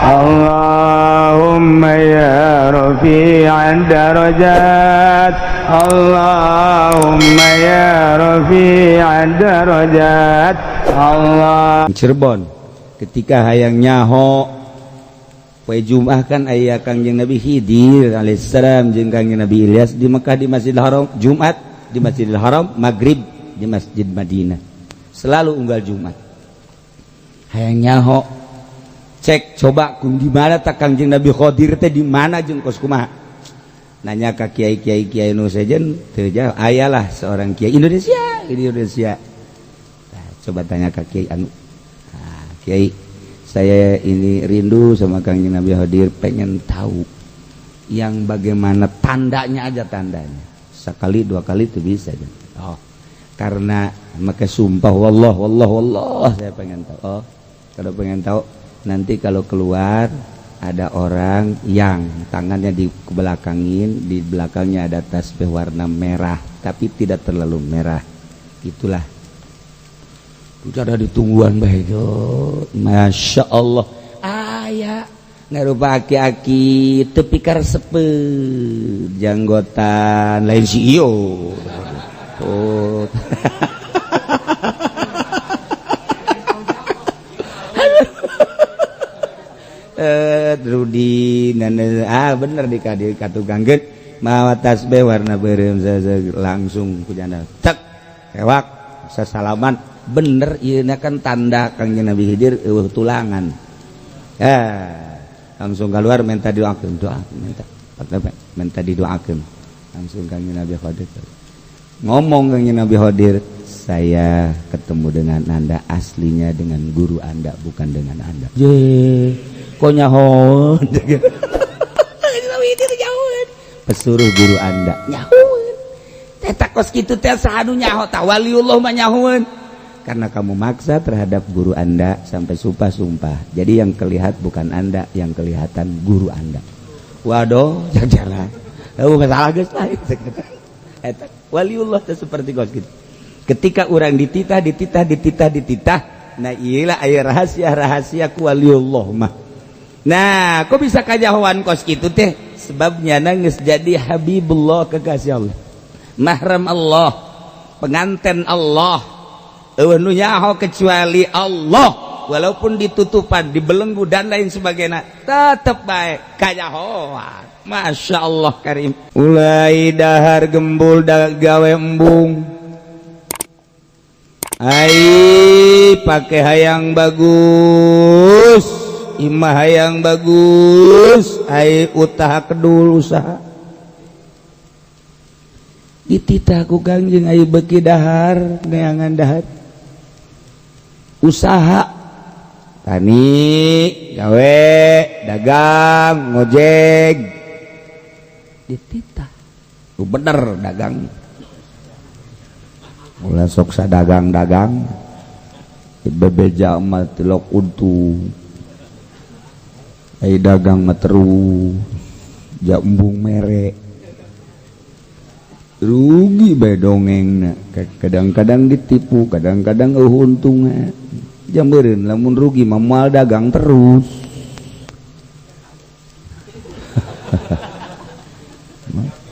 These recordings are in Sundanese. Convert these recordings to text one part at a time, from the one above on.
Allahumma ya rafi'ad darajat, Allahumma ya rafi'ad darajat. Allah Cirebon ketika hayang nyaho poe Jumat kan aya Kangjeng Nabi Khidir alaihissalam jeung Kangjeng Nabi Ilyas di Mekah di Masjidil Haram, Jumat di Masjidil Haram, Maghrib di Masjid Madinah, selalu unggal Jumat. Hayang nyaho, cek coba kum di mana tak Kangjeng Nabi Khidir teh di mana jeung kos kumaha, nanya ka kiai-kiai, kiai nu sejen teu jauh ayalah seorang kiai Indonesia di Indonesia. Nah, coba tanya ka kiai anu, nah, "Kiai, saya ini rindu sama Kangjeng Nabi Khidir, pengen tahu yang bagaimana tandanya aja, tandanya sekali dua kali itu bisa." Oh, karena maka sumpah, "Wallah, wallah, wallah, saya pengen tahu." "Oh, kalau pengen tahu, nanti kalau keluar ada orang yang tangannya di belakangin, di belakangnya ada tasbih warna merah tapi tidak terlalu merah, itulah." Itu ada ditungguan baik. Masya Allah, aya ngarupa aki-aki tepi karesepeun, janggotan, lain CEO. Oh, eh Rudi, ah bener di kadi katukangkeun mawa tasbih warna beureum, langsung ku janda cek hewak sasalaman. Bener ieu kan tanda Kangjeng Nabi Khidir eueuh tulangan. Eh, langsung keluar minta doakeun, doa minta, minta didoakeun. Langsung Kangjeng Nabi Khidir ngomong, Kangjeng Nabi Khidir, "Saya ketemu dengan Anda aslinya dengan guru Anda, bukan dengan Anda." Je kok nyaho pesuruh guru Anda nyahoeun teh kos kitu teh, saha nu nyaho tah? Waliullah mah nyahoeun. "Karena kamu maksa terhadap guru Anda sampai sumpah-sumpah, jadi yang kelihat bukan Anda, yang kelihatan guru Anda." Waduh, jalan. Oh, masalah geus lah. Eta waliullah teh seperti kos kitu. Ketika orang dititah, dititah, dititah, dititah, nah iyalah aya rahasia-rahasia ku waliullah mah. Nah, kok bisa kajahoan kos kitu teh? Sebabnya nangis jadi Habibullah, kekasih Allah, mahram Allah, pengantin Allah. Eueuh nu nyaho kecuali Allah, walaupun ditutupan, dibelenggu dan lain sebagainya, tetep baik kajahoan. Masya Allah karim. Ulai dahar gembul da gawe embung. Ai pake hayang bagus, imah hayang bagus, ai utaha kedul usaha. Dititah ku Kangjeng, ai beuki dahar neangan dahar. Usaha tani, gawe, dagang, ngojek. Dititah. Tuh bener dagang. Ulah sok dagang-dagang. Bebeja mah tilok untung. Ai dagang mah terus. Ja embung mere. Rugi bae dongengna. Kadang-kadang ditipu, kadang-kadang eueuh untungna. Jameureun lamun rugi mah moal dagang terus.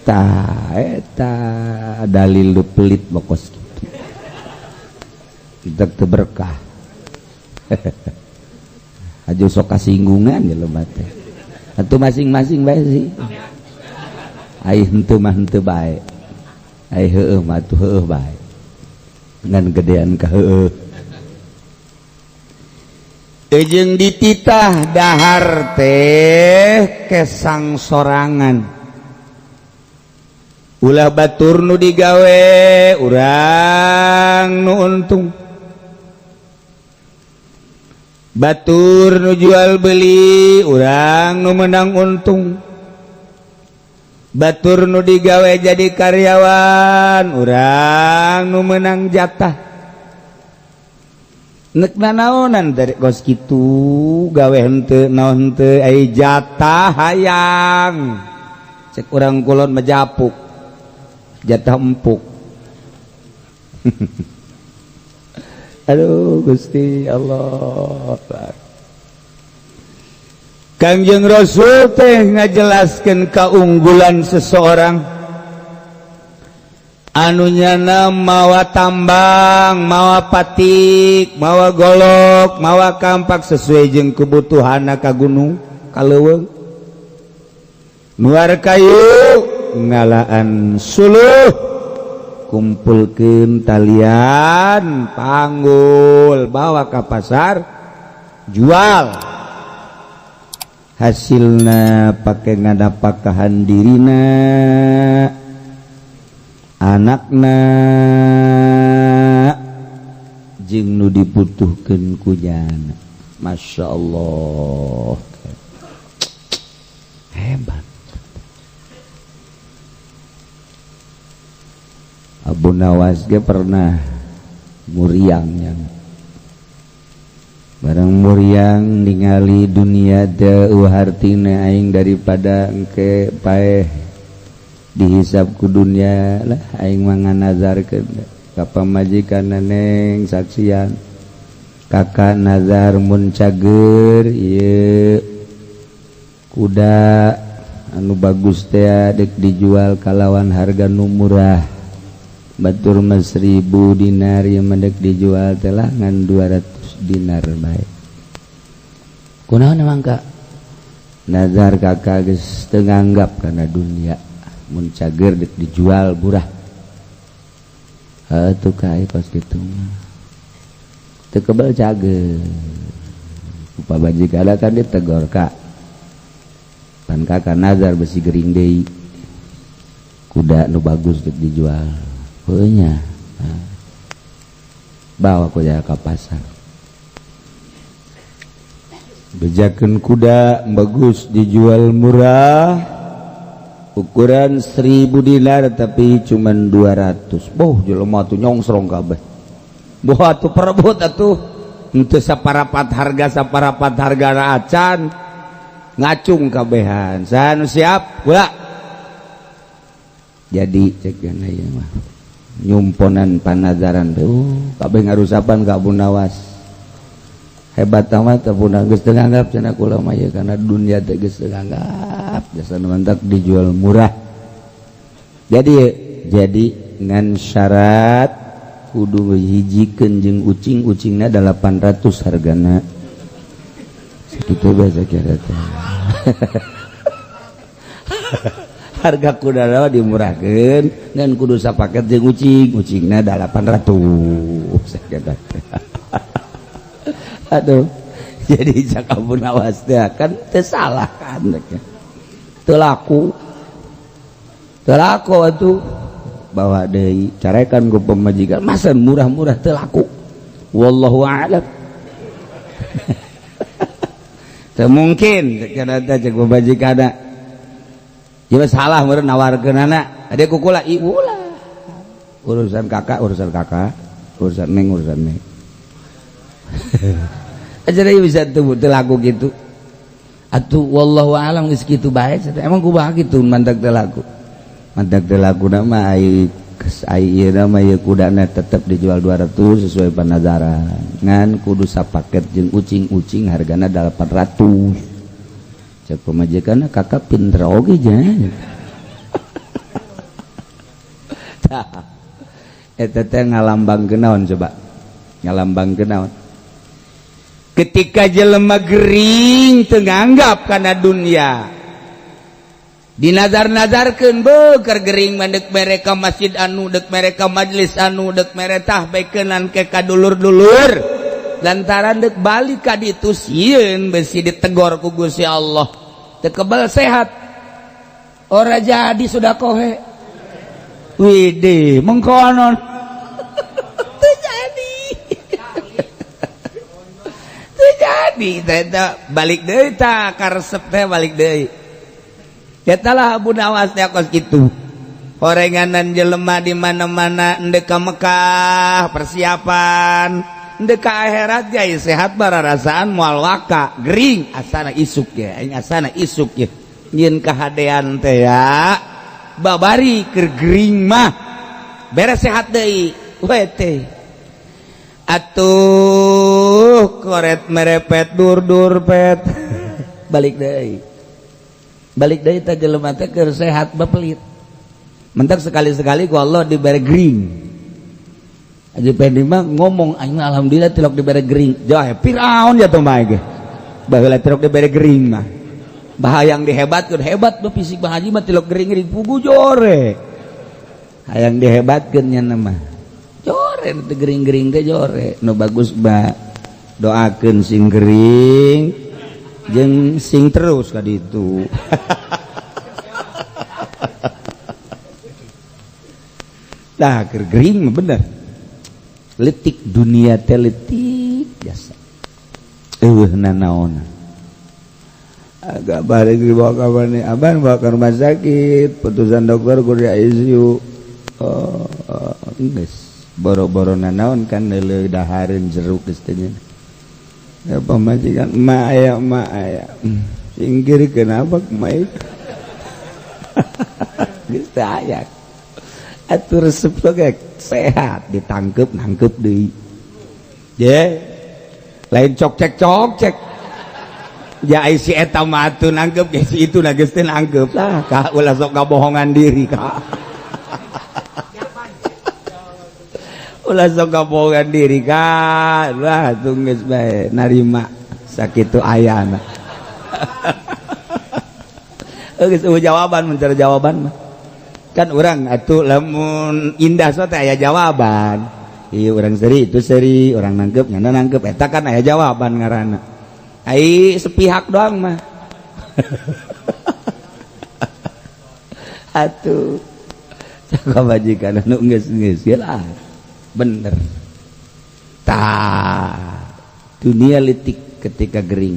Tah eta dalil lu pelit bokos kitu. Kita teu berkah. Aja sok kasinggungan ya lebat teh. Atuh masing-masing bae sih. Ai henteu mah henteu bae. Ai heueuh mah atuh heueuh bae. Ngan gedean ka heueuh. Jeung dititah dahar teh kesang sorangan. Ulah batur nu digawe urang nu untung. Batur nu jual beli urang nu menang untung. Batur nu digawe jadi karyawan urang nu menang jatah. Nek nanaonan dari kos kitu, gawe henteu naon henteu, ai jatah hayang. Cek urang kulon mejapuk, jatah empuk. Aduh Gusti Allah. Kangjeng Rasul teh ngajelaskeun keunggulan seseorang anu nyana mawa tambang, mawa patik, mawa golok, mawa kampak sesuai jeung kebutuhanna ka gunung, ka leuweung. Nuar kayu ngalaan suluh, kumpulkeun talian, panggul, bawa ka pasar, jual. Hasilna pake ngadapakahan dirina, anakna, jeung nu dibutuhkeun ku jana. Masya Allah, hebat. Abu Nawas ge pernah muriangnya. Barang muriang ningali dunia teu hartina aing daripada engke paeh dihisab ku dunia lah aing mah nganazarkeun ka pamajikan neng saksian kakak nazar mun cager ieu kuda anu bagus teh dek dijual kalawan harga nu murah batur mah 1000 dinar ieu mah dek dijual teh lah ngan 200 dinar bae. Kunaon emang kak? Nazar kakak geus teu nganggap kana dunia mun cager dek dijual murah. Heuh tuh kai kos kitu mah. Teu kebel cager. Ku pamajikan kan ditegor kak. Pan kakak nazar besi gering deui. Kuda nu bagus dek dijual. Heuh nya. Bawa kuda ka pasar. Bejakeun kuda bagus dijual murah ukuran 1000 dinar tapi cuman 200. Boh jelema tuh nyongsrong kabeh. Boh atuh perebut atuh henteu saparapat harga saparapat harga acan ngacung kabehan. Saha nu siap? Kula. Jadi cek geuna ieu mah nyumponan panazaran teh kabeh ngarusapan ka Abu Nawas. Hebat amat Abu Nawas geus teu nganggap cenah kula mah ieu kana dunia teh geus teu nganggap jasa mantak dijual murah. Jadi ngan syarat kudu hijikeun jeung ucing, ucingna 800 hargana. Sakitu bae kira teh. Harga kuda dimurahkeun ngan kudu sapaket jeung ucing, ucingna 800. Aduh, jadi cak Abu Nawas teh kan teu salah kan. Teu laku. Teu laku atuh. Bawa deui carekan ku pamajikan, masa murah-murah teu laku. Wallahu a'lam. Teu mungkin cenah teh cek pamajikanna. Ieu salah meureun nawarkeunana. Ade kukula ieu ulah. Urusan kakak, urusan kakak, urusan neng, urusan neng. Aja bisa tuh teu laku gitu. Atuh wallahu a'lam geus kitu bae. Emang kumaha kitu mantak teu laku. Mantak teu laku mah ai ieu mah ieu kudana tetep dijual 200 sesuai panazaran. Ngan kudu sapaket jeung ucing-ucing hargana 800. Cek pamajikanna kakak pinter oge nya. Tah eta teh ngalambangkeun naon coba? Ngalambangkeun naon? Ketika jelema gering teu nganggap kana dunia dinazar-nazarkeun beuker gering mah deuk mere ka masjid anu deuk mere ka majelis anu deuk mere tah beukeunan ke ka dulur-dulur lantaran deuk balik ka ditu sieun besi ditegor ku Gusti Allah teu kebel sehat ora jadi sudah kohe widih mengkonon teu jadi teu jadi teh balik deui tah karesep teh balik deui eta lah Abu Nawas teh kos kitu horenganan jelema di mana-mana endek ka Mekah persiapan endek ka akhirat ge sehat bararasaan moal waka gering asana isuk ya aing asana isuk ya nyieun kahadean teh ya babari keur gering mah beres sehat deui we teh atuh koret merepet dur-dur pet Balik deui. Balik deui teh jelema teh keur sehat bapelit. Mentak sekali-sekali ku Allah dibere gering. Haji Pendi mah ngomong aing alhamdulillah tilok dibere gering. Jauh Firaun ya tuh mah ge. Baheula tilok dibere gering mah. Bahayang dihebatkeun hebat mah fisik Bang Haji mah tilok gering-gering pugu jore. Hayang dihebatkeun nya mah. Jore teu gering-gering teh jore. Nu bagus ba doakeun sing gering jeung sing terus ka ditu. Nah, keur gering mah bener. Letik dunia teh letik biasa. Eueuh nanaon. Agak balik dibawa ka mana? Abang bawa ke rumah sakit, putusan dokter kudu di ICU. Oh, geus boro-boro nanaon kan neuleuh dahareun jeruk geus teh nya. Ya pamajikan emak aya emak aya. Singkir kenapa emak itu? Geus teh aya. Atuh resep ge sehat ditangkep nangkep deui. Ye. Lain cok cek cok cek. Ya ai si eta mah atuh nangkep ge si itu na geus teh nangkep lah ka ulah sok ngabohongan diri ka. Ulah sok ngabohongan diri ka. Lah atuh geus bae narima sakitu ayana. Geus eueuh jawaban mencari jawaban mah. Kan orang atuh lamun indah so teh aya jawaban. Ieu urang seri itu seri, urang nangkep nyana nangkep eta kan aya jawaban ngaranna. Ai sepihak doang mah. Atuh sakabajikan anu geus-geus lah. Bener. Tah dunia letik ketika gering.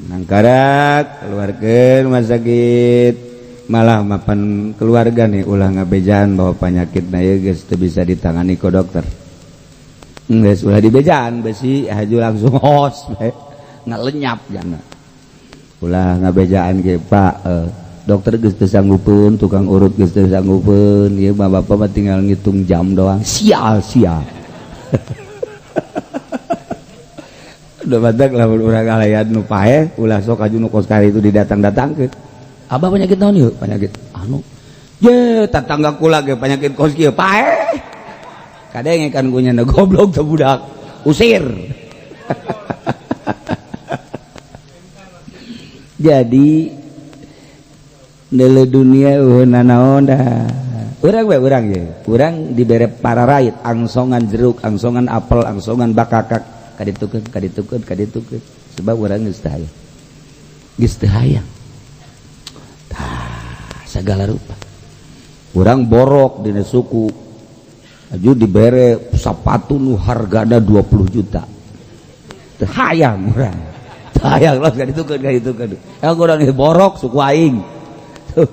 Nangkarak keluarga rumah sakit malah mapan keluarga nih ulah ngabejaan bahwa penyakit na ieu geus teu bisa ditangani ku dokter. Geus ulah dibejaan besi haju langsung hos bae ngalenyap jana. Ulah ngabejaan ge Pak dokter geus teu sanggupeun, tukang urut geus teu sanggupeun, ieu mah bapak mah tinggal ngitung jam doang. Sial sial. Udah badak lamun urang ngalayan nu paeh ulah sok aju nu kos kari itu didatang-datangkeun. Abah penyakit naon ieu? Penyakit anu. Ye, tetangga kula ge penyakit kos kieu paeh. Kadenge kan ku nyana goblok teh budak. Usir. Jadi neuleuh dunia eueuh nanaon dah. Urang we urang ye. Urang dibere pararait angsongan jeruk, angsongan apel, angsongan bakakak kaditukeun kaditukeun kaditukeun. Sebab urang geus teu hayang. Geus teu hayang. Tah, segala rupa. Urang borok dina suku. Aju dibere sapatu nu hargana 20 juta. Teu hayang urang. Teu hayang los kaditukeun kaditukeun. Yang urang borok suku aing. Tuh.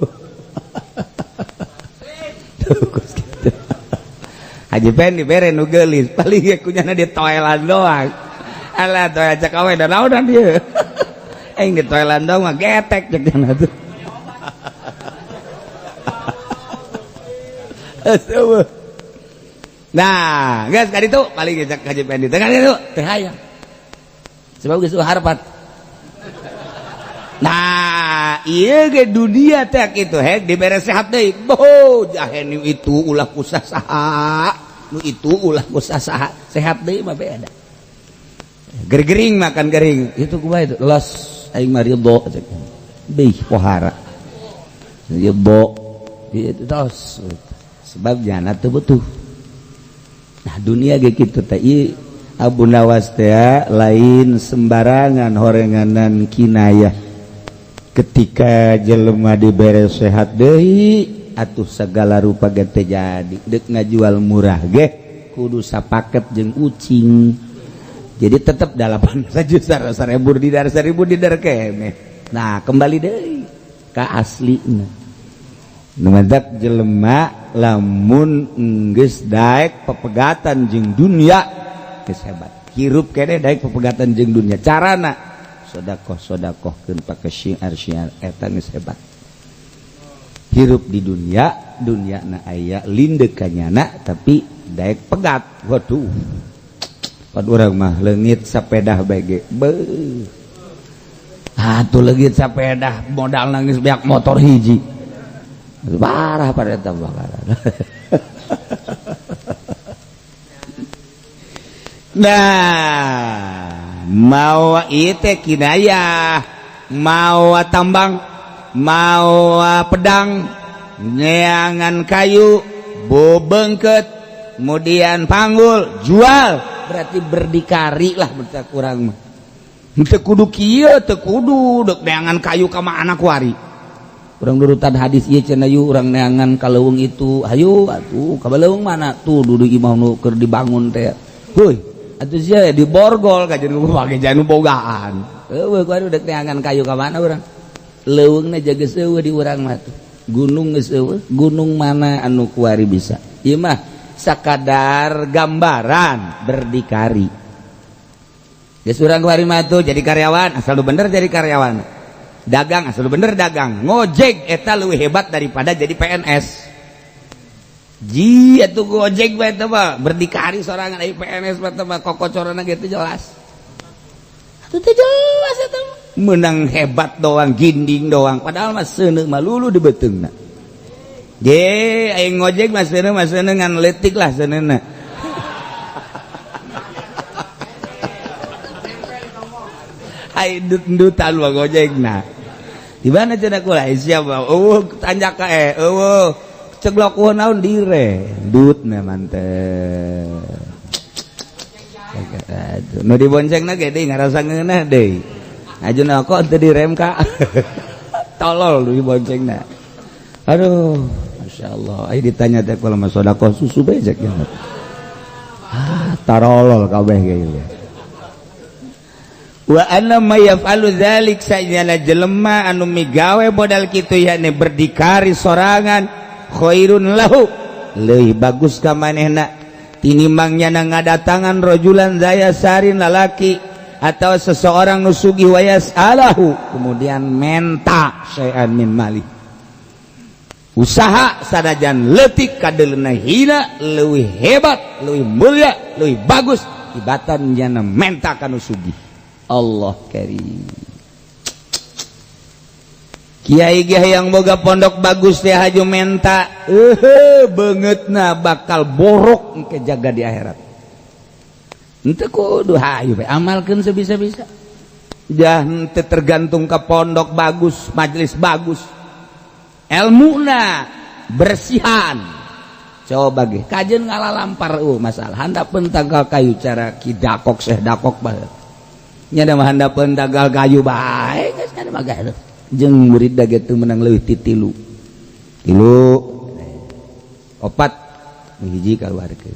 Tuh kos kitu. Haji Pen dibere nu geulis, paling ge kunyana di toelan doang. Alah toel cek awe da naonan ieu. Aing di toelan doang mah getek cek jana tuh. Nah, geus ka ditu paling ge cek Haji Pendi. Teh ka ditu teh hayang. Sebab geus harapan. Nah, ieu ge dunia teh kitu hek dibere sehat deui. Boh, jahe nu itu ulah ku saha. Nu itu ulah ku saha. Sehat deui mah beda. Gergering makan gering. Itu kumaha itu? Los aing mah ridho cek. Beuh pohara. Ridho. Itu tos. Sebab jana teu butuh. Nah, dunia ge kitu teh ieu Abu Nawas teh lain sembarangan horenganan kinayah. Ketika jelema dibere sehat deui atuh segala rupa ge teh jadi deuk ngajual murah ge kudu sapaket jeung ucing. Jadi tetep 8 juta 1000 didar 1000 didar keneh. Nah, kembali deui ka aslina. Nu matak jelema lamun geus daek pepegatan jeung dunia geus hebat. Hirup keneh daek pepegatan jeung dunia. Carana sodakoh sodakohkeun pake syiar syiar eta geus hebat. Hirup di dunia, dunia na aya lindek kanyana tapi daek pegat. Waduh. Pan urang mah leungit sapedah bae ge. Beuh. Atuh leungit sapeda modal nangis beak motor hiji. Parah pada eta bakaran. Nah, mau ieu kinayah, mau tambang, mau pedang, neangan kayu, bobengket, kemudian panggul, jual, berarti berdikari lah berarti kurang mah. Teu kudu kieu, teu kudu deuk neangan kayu ka mana kuari. Urang nurutan hadis ieu cenah yu urang neangan ka leuweung itu, hayu atuh ka leuweung mana tuh dudu imah nu keur dibangun teh. Heuy, atuh sia diborgol ka jeung make janu bogaan. Eueuh kuari deuk neangan kayu ka mana urang? Leuweungna jaga seueuh di urang mah tuh. Gunung geus eueuh, gunung mana anu kuari bisa. Ieu mah sakadar gambaran berdikari. Geus urang kuari mah tuh jadi karyawan, asal lu bener jadi karyawan. Dagang asal lu bener dagang. Ngojek eta leuwih hebat daripada jadi PNS. Ji atuh gojek bae teh mah berdikari sorangan ai PNS mah teh mah kokocorana gitu jelas. Atuh teh jelas eta mah. Menang hebat doang, ginding doang, padahal mah seuneu mah lulu di beuteungna. Je aing ngojek mah seuneu ngan leutik lah seuneuna. Ai ndut-ndutan mah gojekna. Di mana cenah kula siapa? Eueuh tanjak ka eueuh ceglok eueuh naon dire. Dut memang teh. Aduh, nu diboncengna ge deui ngarasa ngeunah deui. Ajuna kok teu direm ka. Tolol nu diboncengna. Aduh, masyaallah. Ai ditanya teh kalau mah sedekah susu bae cek. Ah, tarolol kabeh ge ieu. Wa anna may yaf'alu dzalik sajana jelema anu migawe modal kitu yakni berdikari sorangan khairun lahu leuwih bagus ka manehna tinimbang nyana ngadatangan rajulan zaya sarin lalaki atau seseorang nu sugih wayas alahu kemudian menta syai'an min mali usaha sanajan leutik kadeuleuna hina leuwih hebat leuwih mulia leuwih bagus tibatan nyana menta ka nu sugih. Allah karim. Kiai ge hayang boga pondok bagus teh haju menta beungeutna bakal borok engke jaga di akhirat. Henteu kudu hayu bae amalkeun sebisa-bisa. Jah henteu tergantung ka pondok bagus, majelis bagus. Elmuna bersihan. Coba ge kajeun ngalalampar masalah handapeun tangkal kayu cara ki dakok seh dakok bae. Nya da mah handapeun tangkal kayu bae geus kana mah gaduh. Jeung murid da ge teu meunang leuwih ti tilu. Tilu opat hiji kaluarkeun.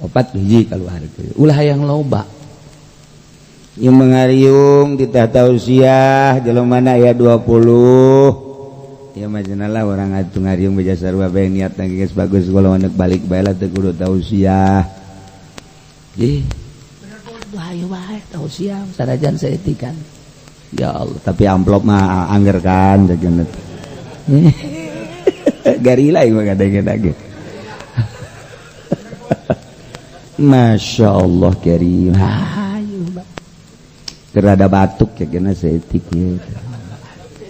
Opat hiji kaluarkeun. Ulah hayang loba. Ieu mengariung di tahta usia jelema mana aya 20. Ieu mah cenah lah urang atuh ngariung beja sarua bae niatna geus bagus kalau anak balik bae lah teu kudu tausiah. Ih. Ayo bae tausiah sanajan saeutik. Ya Allah, tapi amplop mah angger kan jajan. Garila ieu mah kadang-kadang. Masya Allah karim. Ayo Mbak. Kerada batuk ya kena saeutik ieu.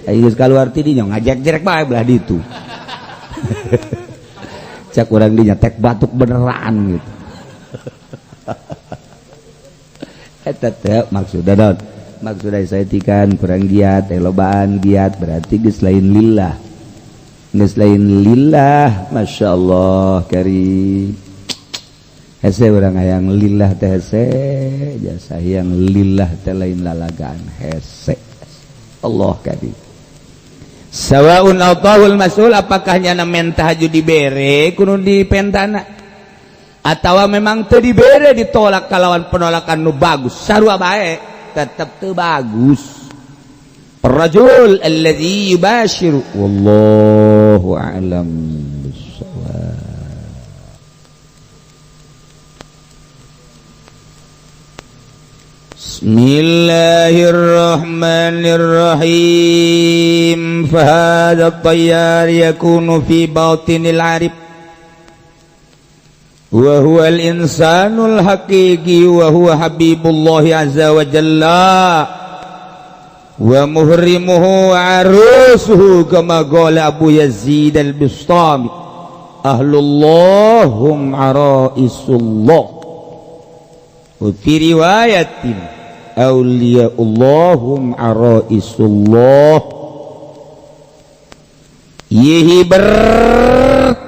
Ayo geus kaluar ti dinya ngajek-jerek bae belah ditu. Cak urang dinya tek batuk beneran gitu. Eta teh maksudna naon? Maksudna saeutikan kurang giat, lobaan giat berarti geus lain lillah. Geus lain lillah, masyaallah karim. Hese urang hayang lillah teh hese, jasa hayang lillah teh lain lalagaan hese. Allah karim. Sawaun atahul mas'ul apakah nyana menta haju dibere kudu dipentana atawa memang teu dibere ditolak kalawan penolakan nu bagus sarua bae tetep teu bagus. Rajul allazi yubashiru wallahu a'lam bissawab. Bismillahirrahmanirrahim. Fahadha at-tayyar yakunu fi batinil arif wa huwa al-insanul haqiqi wa huwa habibullahi azza wa jalla Wa muhrimuhu arusuhu kama qala Abu Yazid al-Bustami, ahlullah hum araisullah. Wa fi riwayatin awliyaullah hum araisullah. Ieu hiber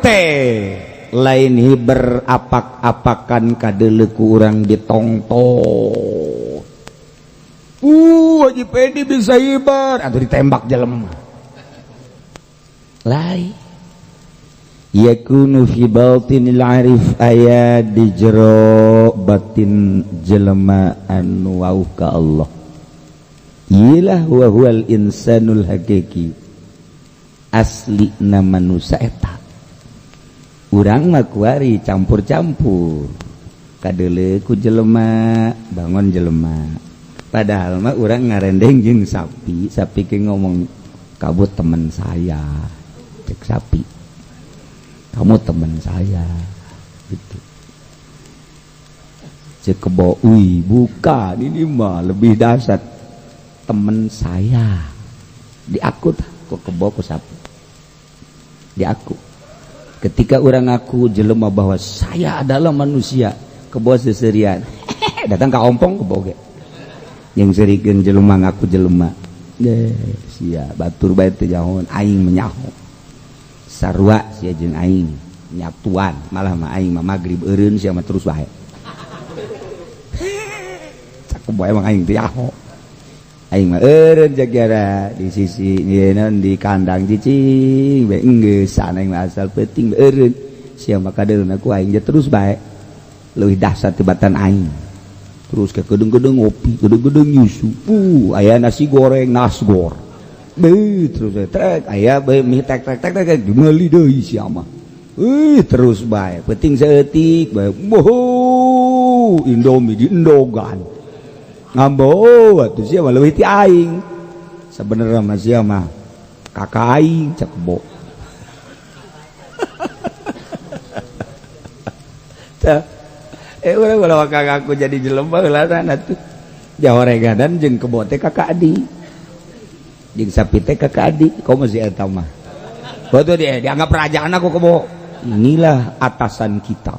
teh lain hiber apak-apakan kadeuleu ku urang ditongton. Haji Pedi bisa hiber atau ditembak jelema lain. Yakunu fi batinil arif, aya di jero batin jelema anu wauh ka Allah. Iyalah wa huwal insanul hakiki, asli na manusia eta. Urang mah kuari campur-campur kadeuleu ku jelema, bangun jelema, padahal mah urang ngarendeng jeung sapi. Sapi ke ngomong, "Kamu teman saya," cek sapi, "Kamu teman saya," gitu. Cek kebo, "Wih, bukan, ini mah lebih dahsyat, teman saya." Diaku kok kebo ku sapi diaku. Ketika orang ngaku jelema bahwa saya adalah manusia, kebo seserian datang ke ompong. Kebo ge yang serikeun jelema ngaku jelema. Deh, sia batur bae teu jahon, aing menyaho, sarua sia jeung aing nyatuan. Malah mah aing mah magrib eureun, sia mah terus bae. Cak kebo, emang aing teu nyaho, aing mah eureun jagara di sisi ieu di kandang cicing bae, enggeus aing mah asal peuting eureun, sia mah kadeulna ku aing terus bae, leuwih dahsyat tibatan aing. Terus ke gedung-gedung ngopi, gedung-gedung nyusu, aya nasi goreng nasgor. Beuh, terus trek aya bae mie tek tek tek tek, meuli deui sia mah. Terus bae penting saeutik bae boho Indomie di endogan ngambo atuh, sia mah leuwih ti aing. Sebenarnya mah sia mah kakak aing, cek bo. Tah urang ulah aku jadi jelema heula tuh jahoregadan jeung kebo teh kakak adik, jeung sapi teh kakak adik. Komo si eta mah betul dia dianggap kerajaan aku kebo, inilah atasan kita.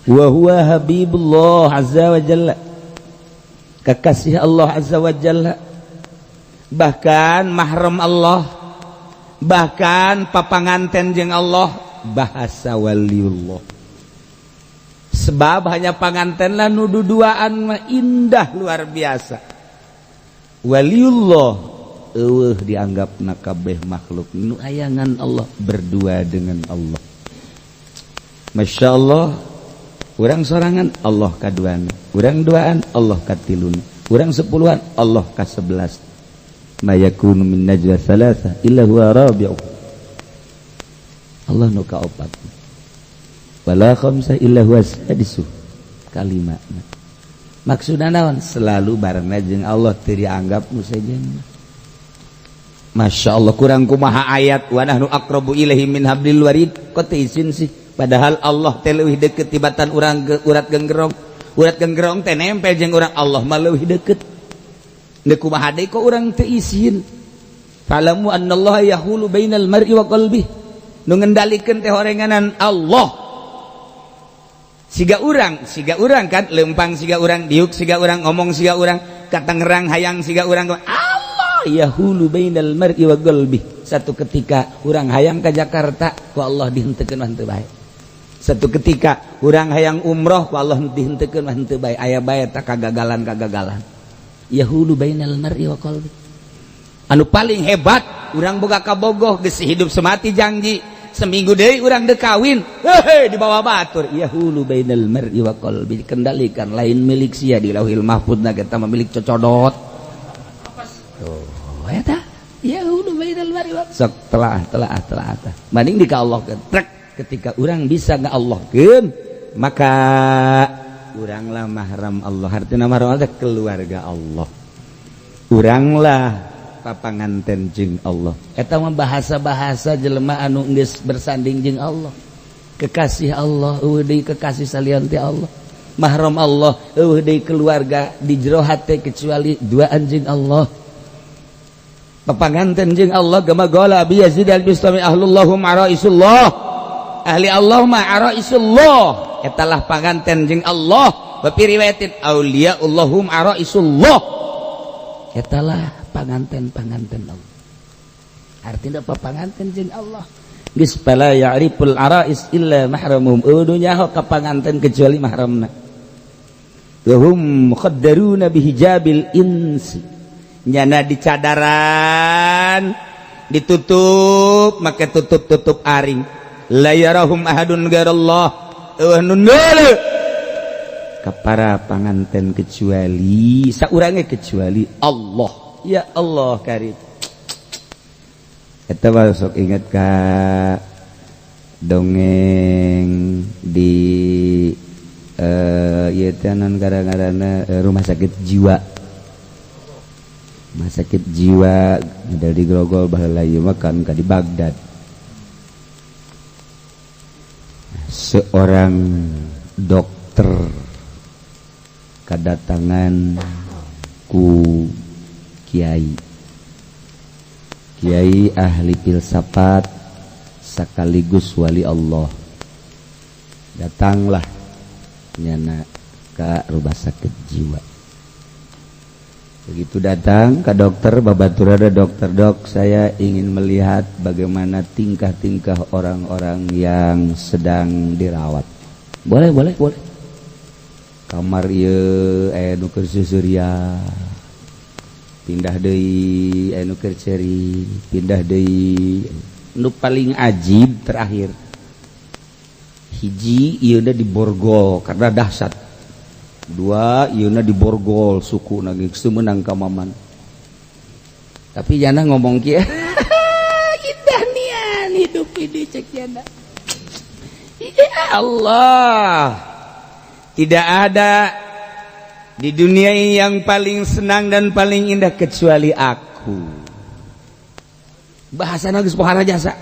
Wa huwa habibullah azza wa jalla, kekasih Allah azza wa jalla, bahkan mahram Allah, bahkan papanganten jeung Allah, bahasa waliullah. Sebab hanya panganten lah nu duduaan mah indah luar biasa. Waliullah eueuh dianggap kabeh makhluk nu ayangan Allah, berdua dengan Allah. Masya Allah, urang sorangan Allah kaduana, urang duaan Allah katiluna, urang sepuluhan Allah ka-11. Ma yakunu min najwa thalatha illa huwa rabi'uh, Allah nu kaopat. Wala khamsa illa huwa sadisu, kalima. Maksudna naon? Selalu barengna jeung Allah, teu dianggap nu sejen. Masya Allah, kurang kumaha ayat wa nahnu aqrabu ilaihi min hablil warid, kok teu izin sih? Padahal Allah teh leuwih deukeut tibatan urang ke urat genggerong. Urat genggerong teh nempel jeung urang, Allah mah leuwih deukeut. Deuk kumaha deui kok urang teu izin? Falamu annallaha yahulu bainal mar'i wa qalbihi, nu ngendalikeun teh horenganan Allah. Siga urang kan lempang siga urang, diuk siga urang, ngomong siga urang, ka Tangerang hayang siga urang. Allah yahulu bainal mar'i wa qalbihi. Satu ketika urang hayang ka Jakarta, ku Allah dihenteukeun mah henteu bae. Satu ketika urang hayang umroh, ku Allah dihenteukeun mah henteu bae. Aya bae tak kagagalan-kagagalan. Yahulu bainal mar'i wa qalbi. Anu paling hebat urang boga kabogoh, geus hidup semati janji, seminggu deui urang deuk kawin, hehe, dibawa batur. Yahulu bainal mar'i wa qalbi, dikendalikan, lain milik sia di Lauhil Mahfud na kita mah milik cocodot. Tuh eta yahulu bainal mar'i wa sok telah telah telah tah banding di ka Allah trek. Ketika urang bisa nga Allahkeun, maka uranglah mahram Allah. Artinya mahram Allah keluarga Allah, uranglah papanganten jeung Allah. Eta mah bahasa-bahasa jelema anu geus bersanding jeung Allah, kekasih Allah. Eueuh deui kekasih salian ti Allah. Mahram Allah, euweuh deui keluarga di jero hate kecuali dua anjing Allah. Papanganten jeung Allah kama qala Abi Yazid al-Bistami ahlullahum araisullah. Ahli Allah ma araisullah. Eta lah panganten jeung Allah. Wa fi riwayatin auliyaullahum araisullah. Eta lah panganten-panganten Allah. Artinya papanganten jeung Allah. Geus fala ya'riful arais illa mahramuhum. Euweuh nu nyaho ka panganten kecuali mahramna. Wa hum mukhaddaruna bihijabil insi. Nyana di cadaran ditutup make tutup-tutup aring. La yarahum ahadun ghairallah. Euweuh nu neuleuh ka para panganten kecuali saurange kecuali Allah. Ya Allah karim. Eta mah sok inget ka dongeng di ieu teh non gara-garana rumah sakit jiwa. Rumah sakit jiwa model di Grogol baheula ieu mah kan ka di Baghdad. Seorang dokter kedatangan ku kiai. Kiai ahli filsafat sekaligus wali Allah. Datanglah nyana ke rumah sakit jiwa. Begitu datang ke dokter, babaturada dokter, dok, saya ingin melihat bagaimana tingkah-tingkah orang-orang yang sedang dirawat. Boleh, boleh, boleh. Kamar ieu aya nu keur susuria. Pindah deui aya nu keur ceuri, pindah deui. Nu paling ajib terakhir. Hiji ieu di borgol karena dahsyat. Dua ieuna di borgol suku geus teu meunang ka maman. Tapi jana ngomong kieu, indah nian hidup ini cek jana. Ya Allah, tidak ada di dunia ini yang paling senang dan paling indah kecuali aku. Bahasana geus pohara jasa.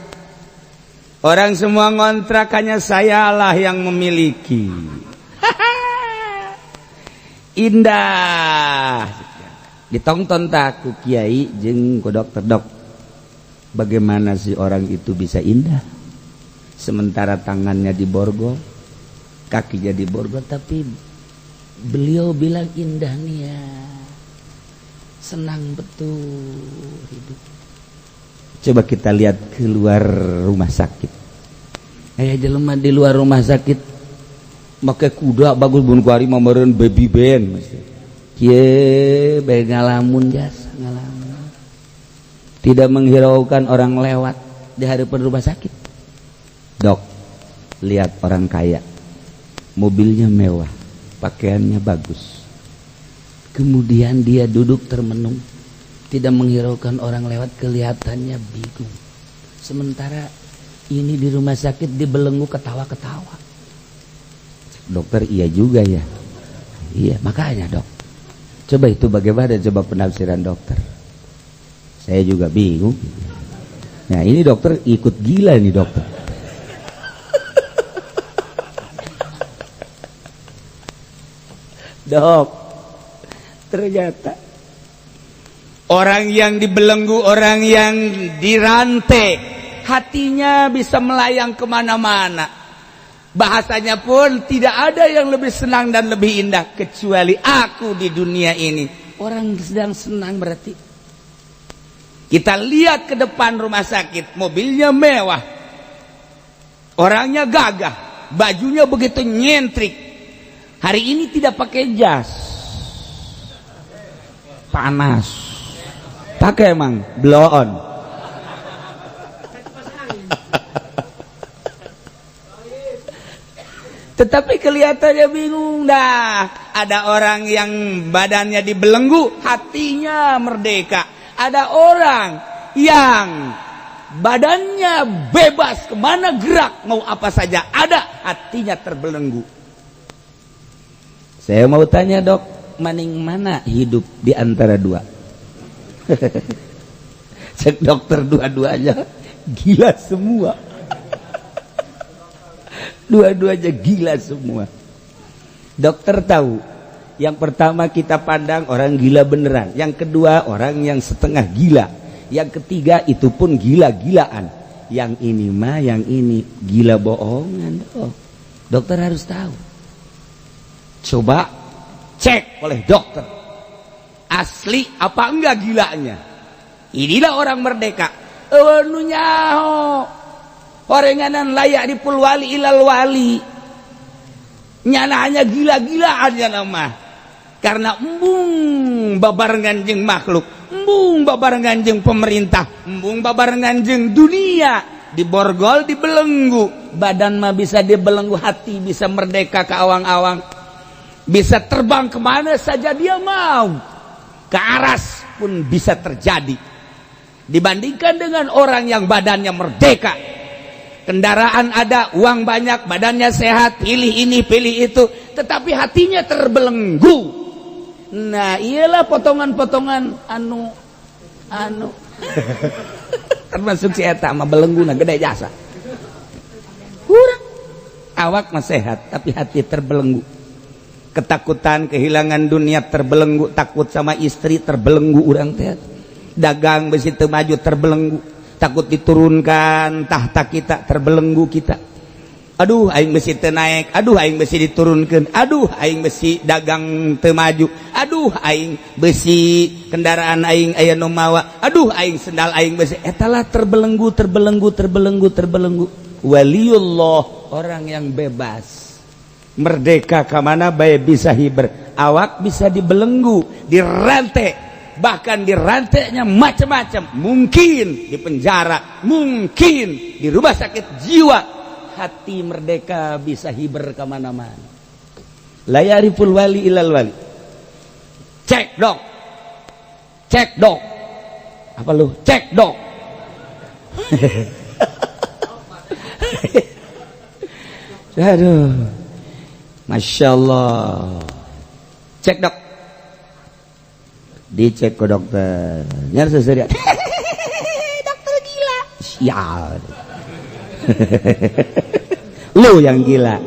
Orang semua ngontrakannya, sayalah yang memiliki. Indah. Ditonton tak ku kiai jeung ku dokter, dok. Bagaimana sih orang itu bisa indah? Sementara tangannya diborgol, kakinya diborgol, tapi beliau bilang indah nih ya. Senang betul hidup. Coba kita lihat keluar rumah sakit. Aya jelema di luar rumah sakit make kuda bagus bun kuari mah meureun baby band. Kieu bae ngalamun jasa ngalamun. Tidak menghiraukan orang lewat di hadapan rumah sakit. Dok, lihat orang kaya. Mobilnya mewah, pakaiannya bagus. Kemudian dia duduk termenung, tidak menghiraukan orang lewat, kelihatannya bingung. Sementara ini di rumah sakit dibelenggu ketawa-ketawa. Dokter, iya juga ya. Iya, makanya dok. Coba itu bagaimana, coba penafsiran dokter. Saya juga bingung. Nah ini dokter ikut gila nih dokter. Dok, ternyata orang yang dibelenggu, orang yang dirantai, hatinya bisa melayang kemana-mana. Bahasanya pun tidak ada yang lebih senang dan lebih indah kecuali aku di dunia ini. Orang sedang senang berarti. Kita lihat ke depan rumah sakit, mobilnya mewah, orangnya gagah, bajunya begitu nyentrik. Hari ini tidak pakai jas, panas. Pakai emang blow on. Tetapi kelihatannya bingung dah. Ada orang yang badannya dibelenggu, hatinya merdeka. Ada orang yang badannya bebas kemana gerak mau apa saja ada, hatinya terbelenggu. Saya mau tanya dok, maning mana hidup di antara dua? Cek dokter dua-duanya gila semua. Dua-duanya gila semua. Dokter tahu. Yang pertama kita pandang orang gila beneran, yang kedua orang yang setengah gila, yang ketiga itu pun gila-gilaan. Yang ini mah, yang ini gila bohongan. Oh, dokter harus tahu. Coba cek oleh dokter, asli apa enggak gilanya. Inilah orang merdeka. Nu nyaho horenganan la ya'riful wali illal wali. Nyana hanya gila-gilaan ya nama. Karena embung babarengan jeung makhluk, embung babarengan jeung pemerintah, embung babarengan jeung dunia, diborgol, dibelenggu. Badan mah bisa dibelenggu, hati bisa merdeka ke awang-awang, bisa terbang kemana saja dia mau, ke aras pun bisa terjadi. Dibandingkan dengan orang yang badannya merdeka, kendaraan ada, uang banyak, badannya sehat, pilih ini, pilih itu, tetapi hatinya terbelenggu. Nah, iyalah potongan-potongan anu anu termasuk si eta mah belengguna gede jasa. Kurang awak mah sehat tapi hati terbelenggu. Ketakutan kehilangan dunia terbelenggu, takut sama istri terbelenggu urang teh. Dagang besi teu maju terbelenggu, takut diturunkan tahta kita terbelenggu kita. Aduh aing besi teu naik, aduh aing besi diturunkan, aduh aing besi dagang teu maju, aduh aing besi kendaraan aing aya nu mawa, aduh aing sendal aing besi. Etalah terbelenggu, terbelenggu, terbelenggu, terbelenggu. Waliullah orang yang bebas, merdeka ka mana bae bisa hiber, awak bisa dibelenggu, dirantai, bahkan dirantainya macam-macam, mungkin di penjara, mungkin di rumah sakit jiwa. Hati merdeka bisa hiber kemana-mana. La ya'riful wali illal wali. Cek dok, cek dok, apa lu? Cek dok. Aduh, masya Allah. Cek dok, dicek ke dokter. Nyar seserian. Dokter gila. Sial. Lu yang gila.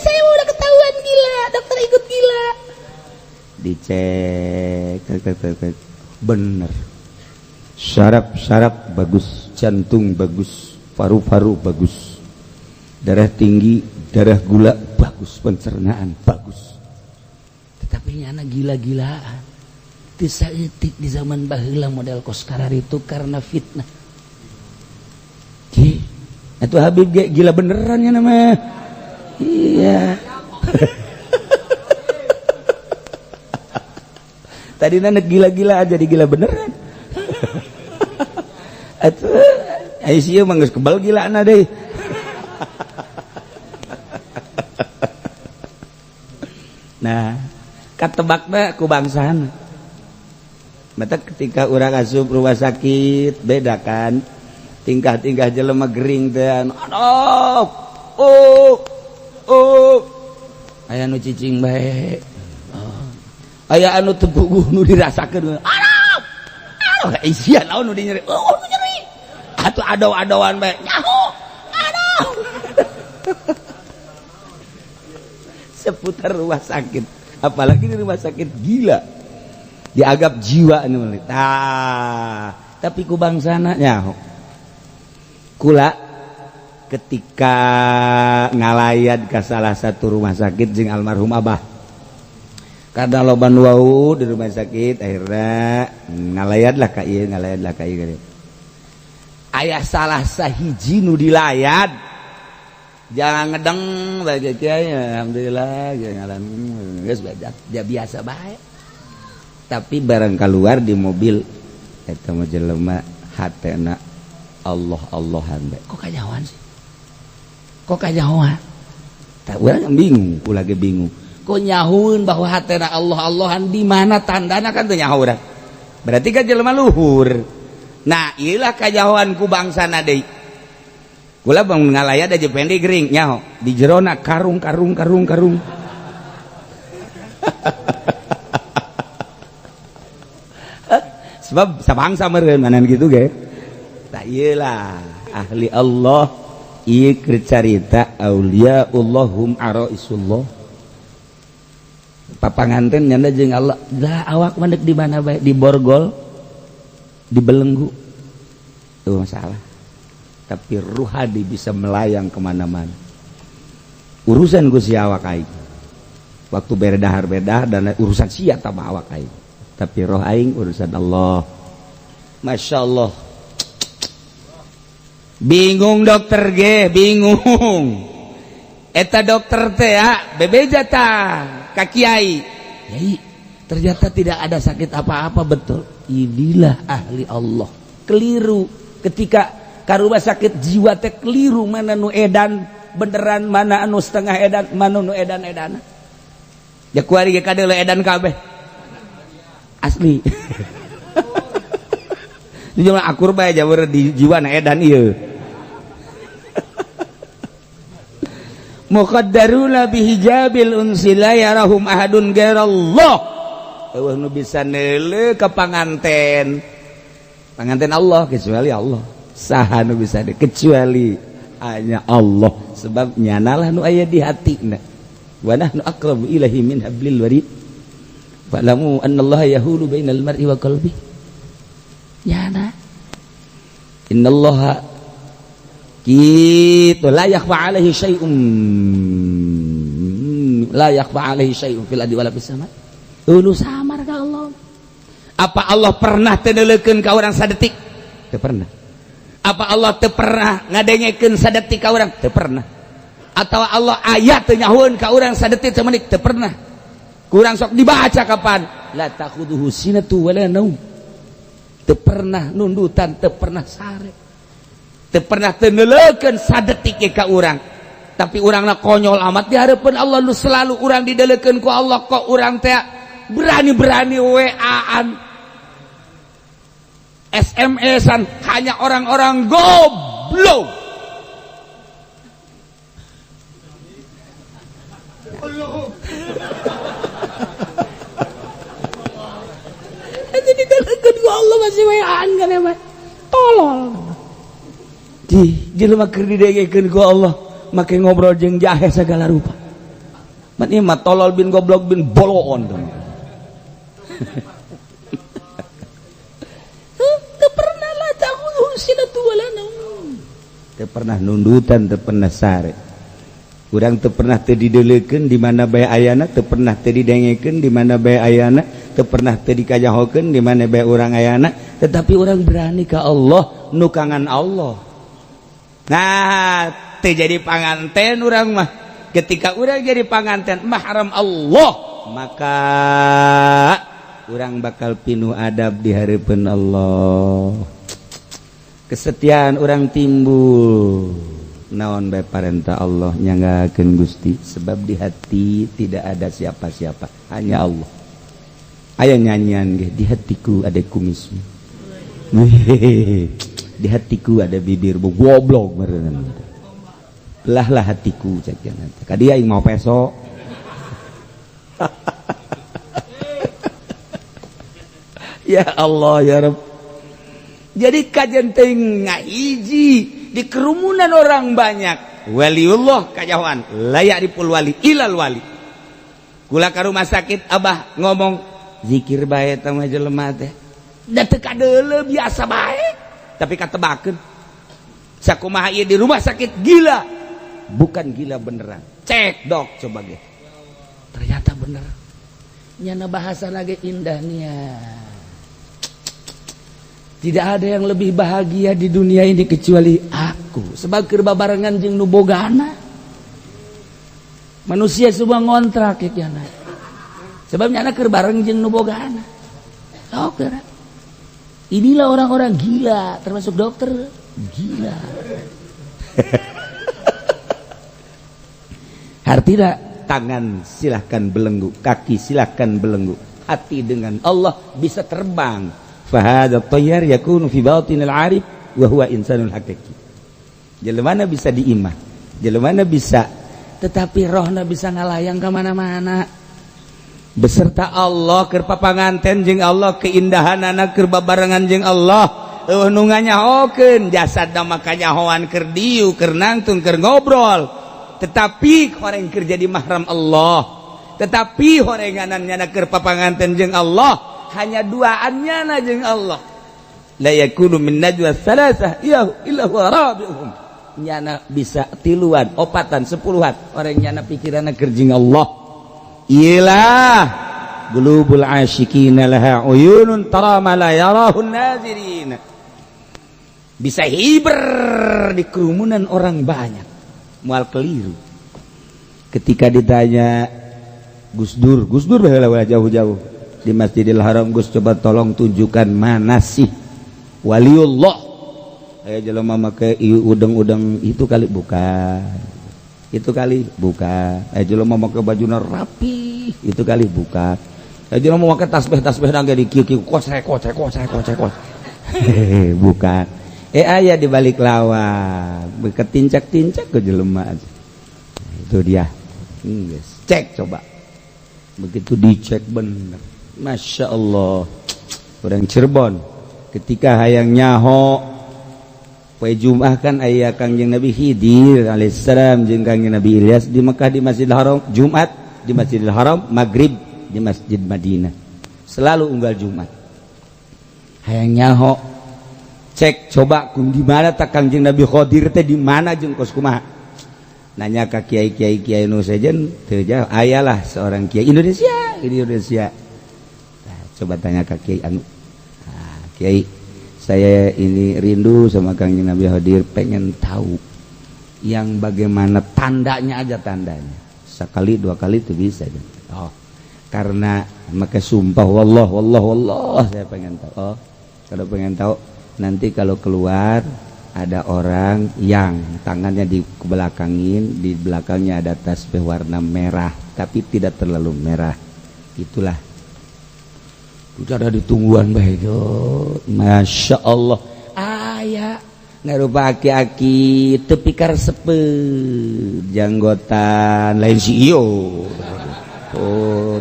Saya udah ketahuan gila, dokter ikut gila. Dicek, cek, bener. Saraf-saraf bagus, jantung bagus, paru-paru bagus, darah tinggi, darah gula bagus, pencernaan bagus. Tetapi nyana gila-gilaan. Teu saeutik di zaman baheula model koskarar itu karena fitnah. Itu Habib gila beneran ya nama. Iya. Tadi nanek gila-gila aja jadi gila beneran. Atuh ICU mah geus kebal gilana deui. Nah, katebakna ku bangsana. Mata ketika urang asup rumah sakit beda kan. Tingkah-tingkah jelema gering teh aduh oh oh aya nu cicing bae, aya anu teu puguh nu dirasakeun, aduh aduh isia naon nu nyeri, oh nu nyeri atuh adaw-adawan bae nyaho aduh. Seputar rumah sakit, apalagi di rumah sakit gila dianggap jiwa anu tah, tapi ku bangsana nyaho. Kula ketika ngalayat ke salah satu rumah sakit jeung almarhum abah, karena loba nu wau di rumah sakit, akhirnya ngalayatlah ka ieu, ngalayatlah ka ieu. Aya salah sahiji nu dilayat, jangan ngedeng bae kiai, alhamdulillah ngalan geus dia biasa bae. Tapi barang keluar di mobil eta mah jelema hatena Allah Allahan bae. Kok kanyahoan sih? Kok kanyahoan? Tak urang bingung, ku lagi bingung. Kok nyahueun bahwa hatena Allah Allahan di mana tandana kan teu nyaho urang. Berarti kan jelema luhur. Nah, ieulah kanyahoan ku bangsana deui. Kula bang ngalayat aja pendek gering nyaho. Di jerona karung karung karung karung. Sebab sabangsa meureun manan kitu ge. Tak iyalah ahli Allah ieu keur carita auliaullahum araisullah. Papanganten nyanda jeung Allah. Lah awak mah di mana bae, di borgol, di belenggu. Itu masalah. Tapi ruhadi bisa melayang kemana-mana. Urusan ku si awak aing. Waktu berdahar-berdahar dan urusan sia tambah awak aing. Tapi roh aing urusan Allah. Masya Allah. Bingung dokter ge, bingung. Eta dokter teh ya, bebeja tah ka kiai. Yai, ternyata tidak ada sakit apa-apa, betul. Inilah ahli Allah. Keliru ketika ka rumah sakit jiwa teh, keliru mana nu edan beneran, mana anu setengah edan, mana nu edan-edan. Ya kuari ge kadeuleu edan kabeh. Asli. Di jumlah akur bae jaweur di jiwa na edan ieu. Muqaddaruna bihijabil unsi la yarahum ahadun ghairallah. Eueuh nu bisa neuleuh ka panganten. Panganten Allah kecuali Allah. Saha nu bisa de kecuali hanya Allah, sebab nyanalah nu aya di hatina. Wa nahnu aqrabu ilaihi min hablil warid. Fa'lamu anna Allah yahulu bainal mar'i wa qalbi. Nyana. Innallaha gitu la yakhfa alaihi syai'un, la yakhfa alaihi syai'un fil ardi wala fis sama. Ulu samar ka Allah. Apa Allah pernah teu neuleukeun ka urang sadetik? Teu pernah. Apa Allah teu pernah ngadengekeun sadetik ka urang? Teu pernah. Atau Allah ayat teu nyahueun ka urang sadetik samenit? Teu pernah. Kurang sok dibaca kapan? La ta'khuduhu sinatu wala naum. Teu pernah nundutan, teu pernah sare. Teu pernah teu neuleukeun sadetik ka urang. Tapi urangna konyol amat di hareupeun Allah nu selalu urang dideulekeun ku Allah, kok urang teh berani-berani WA-an, SMS-an hanya orang-orang goblok. Itu dideulekeun ku Allah masih WA-an kan emang tolol. Di jelema keur didengekeun ku Allah make ngobrol jeung jahe segala rupa. Mat ieu mah tolol bin goblok bin boloon teh. Teu pernah la ta'khudhuhu sinatu wala naum. Teu pernah nundutan, teu pernah sare. Urang teu pernah teu dideulekeun di mana bae ayana, teu pernah teu didengekeun di mana bae ayana, teu pernah teu dikajahokeun di mana bae urang ayana, tetapi urang berani ka Allah, nukangan Allah. Nah, teu jadi panganten urang mah. Ketika urang jadi panganten mahram Allah, maka urang bakal pinuh adab di hareupeun Allah. Kesetiaan urang timbul. Naon bae parentah Allah nyanggakeun Gusti, sebab di hati tidak ada siapa-siapa, hanya Allah. Aya nyanyian ge, di hatiku ada kumismu. Di hatiku ada bibirmu, goblok meureun. Belahlah hatiku cek jangan. Ka dia aing mau peso. Ya Allah ya Rabb. Jadi kajian teh ngahiji di kerumunan orang banyak. Waliullah kajauhan la ya'riful wali ilal wali. Kula ka rumah sakit abah ngomong zikir bae teh mah jelema teh. Da teu kadeuleu biasa bae. Tapi katebakeun. Sakumaha ieu di rumah sakit gila. Bukan gila beneran. Cek dok coba ge. Ternyata bener. Nyana bahasa lagi indahnya. Tidak ada yang lebih bahagia di dunia ini kecuali aku. Sebab keur babarengan jeung nu bogana. Manusia semua ngontrak ya nyana. Sebab nyana keur bareng jeung nu bogana. Dokter. Inilah orang-orang gila, termasuk dokter gila. Artinya tangan silahkan belenggu, kaki silahkan belenggu, hati dengan Allah bisa terbang. Fahadha tayyar yakunu fi batinil arif wa huwa insanul hakiki. Jelema bisa diimah, jelema bisa, tetapi rohna bisa ngalayang ke mana-mana. Beserta Allah keur papanganten jeung Allah, keindahanana keur babarengan jeung Allah. Eueuh nu nganyahokeun jasadna mah kanyahoan keur diu, keur nangtung, keur ngobrol. Tetapi orang keur jadi mahram Allah. Tetapi horenganannya keur papanganten jeung Allah, hanya duaannya na jeung Allah. La yakunu min najwa thalathah illa huwa rabi'uhum. Nyana bisa tiluan, opatan, sepuluhan orang nyana pikiranna keur jeung Allah. Iyalah, qulubul asyiqina laha uyunun tara ma la yarahun nazirin. Bisa hiber di kerumunan orang banyak, mual keliru. Ketika ditanya Gus Dur, Gus Dur baheula jauh-jauh di Masjidil Haram, "Gus, coba tolong tunjukkan mana sih waliullah." Aya jelema make udeng-udeng itu kali, bukan itu kali, bukan. Aya jelema make bajuna rapi, itu kali, bukan. Aya jelema make tasbih, tasbih nangge di kieu kieu, kocek kocek kocek kocek kocek, bukan. Aya di balik lawang, beketincak-tincak ke jelema itu dia. Yes. Cek coba. Begitu dicek, bener, Masya Allah. Orang Cirebon ketika hayang nyaho poe Jumat kan aya Kangjeng Nabi Khidir alaihissalam jeung Kangjeng Nabi Ilyas di Mekah, di Masjidil Haram, Jumat di Masjidil Haram, Maghrib di Masjid Madinah, selalu unggal Jumat. Hayang nyaho, cek coba kum di mana tak Kangjeng Nabi Khidir teh di mana jeung kos kumaha. Nanya ka kiai-kiai, kiai nu sejen teu jauh, ayalah seorang kiai Indonesia di Indonesia. Nah, coba tanya ka kiai anu, nah, "Kiai, saya ini rindu sama Kangjeng Nabi Khidir, pengen tahu yang bagaimana tandanya aja, tandanya sekali dua kali itu bisa." Oh, karena maka sumpah, wallah wallah wallah, saya pengen tahu. "Oh, kalau pengen tahu, nanti kalau keluar ada orang yang tangannya di belakangin, di belakangnya ada tasbih warna merah tapi tidak terlalu merah, itulah." Itu ada ditungguan baik. Masya Allah, aya ngarupa aki-aki tepi karesepeut, janggotan, lain CEO. Oh,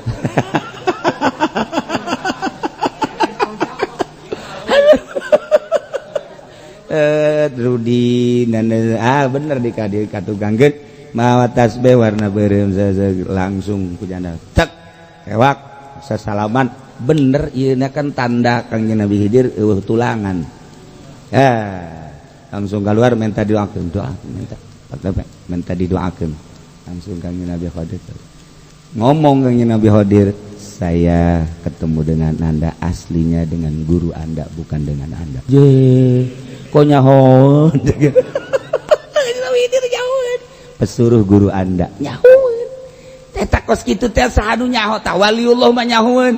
Rudi, ah, bener di kadi katugangkeun mawa tasbih warna beureum, langsung ku janda cek kewak sesalaman, bener ieu kan tanda Kangjeng Nabi Khidir eueuh tulangan. Eh, langsung keluar minta doakeun, doa minta, minta didoakeun. Langsung Kangjeng Nabi Khidir ngomong, Kangjeng Nabi Khidir, "Saya ketemu dengan Anda aslinya dengan guru Anda, bukan dengan Anda." Je, kok nyaho pesuruh guru Anda nyahoeun teh kos kitu teh, saha nu nyaho tah? Waliullah mah nyahoeun.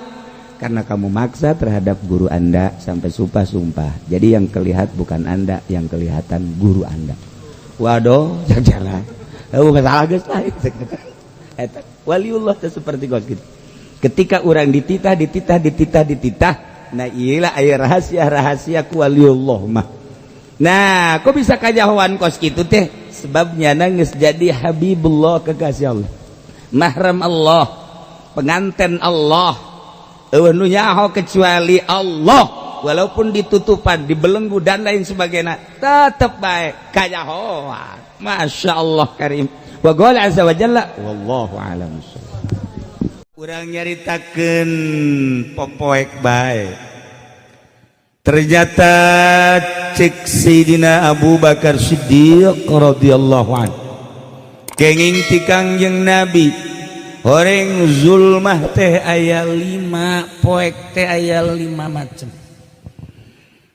"Karena kamu maksa terhadap guru Anda sampai sumpah-sumpah. Jadi yang kelihat bukan Anda, yang kelihatan guru Anda." Waduh, jalan. Oh, masalah geus lah. Eta waliullah teh seperti kos gitu. Ketika orang dititah, dititah, dititah, dititah, nah, iyalah aya rahasia-rahasia ku waliullah mah. Nah, kok bisa kajahoan kos gitu teh? Sebabnya nangis jadi Habibullah, kekasih Allah. Mahram Allah, pengantin Allah, euweuh nyaho kecuali Allah, walaupun ditutupan, dibelenggu dan lain sebagainya, tetap baik kajahoan. Masya Allah karim. Wa qala azza wa jalla, wallahu a'lam. Urang nyaritakeun popoek bae. Ternyata cek Sayyidina Abu Bakar Siddiq radhiyallahu an, kenging ti Kangjeng Nabi, horeng zulmah teh aya lima, poek teh aya lima macam.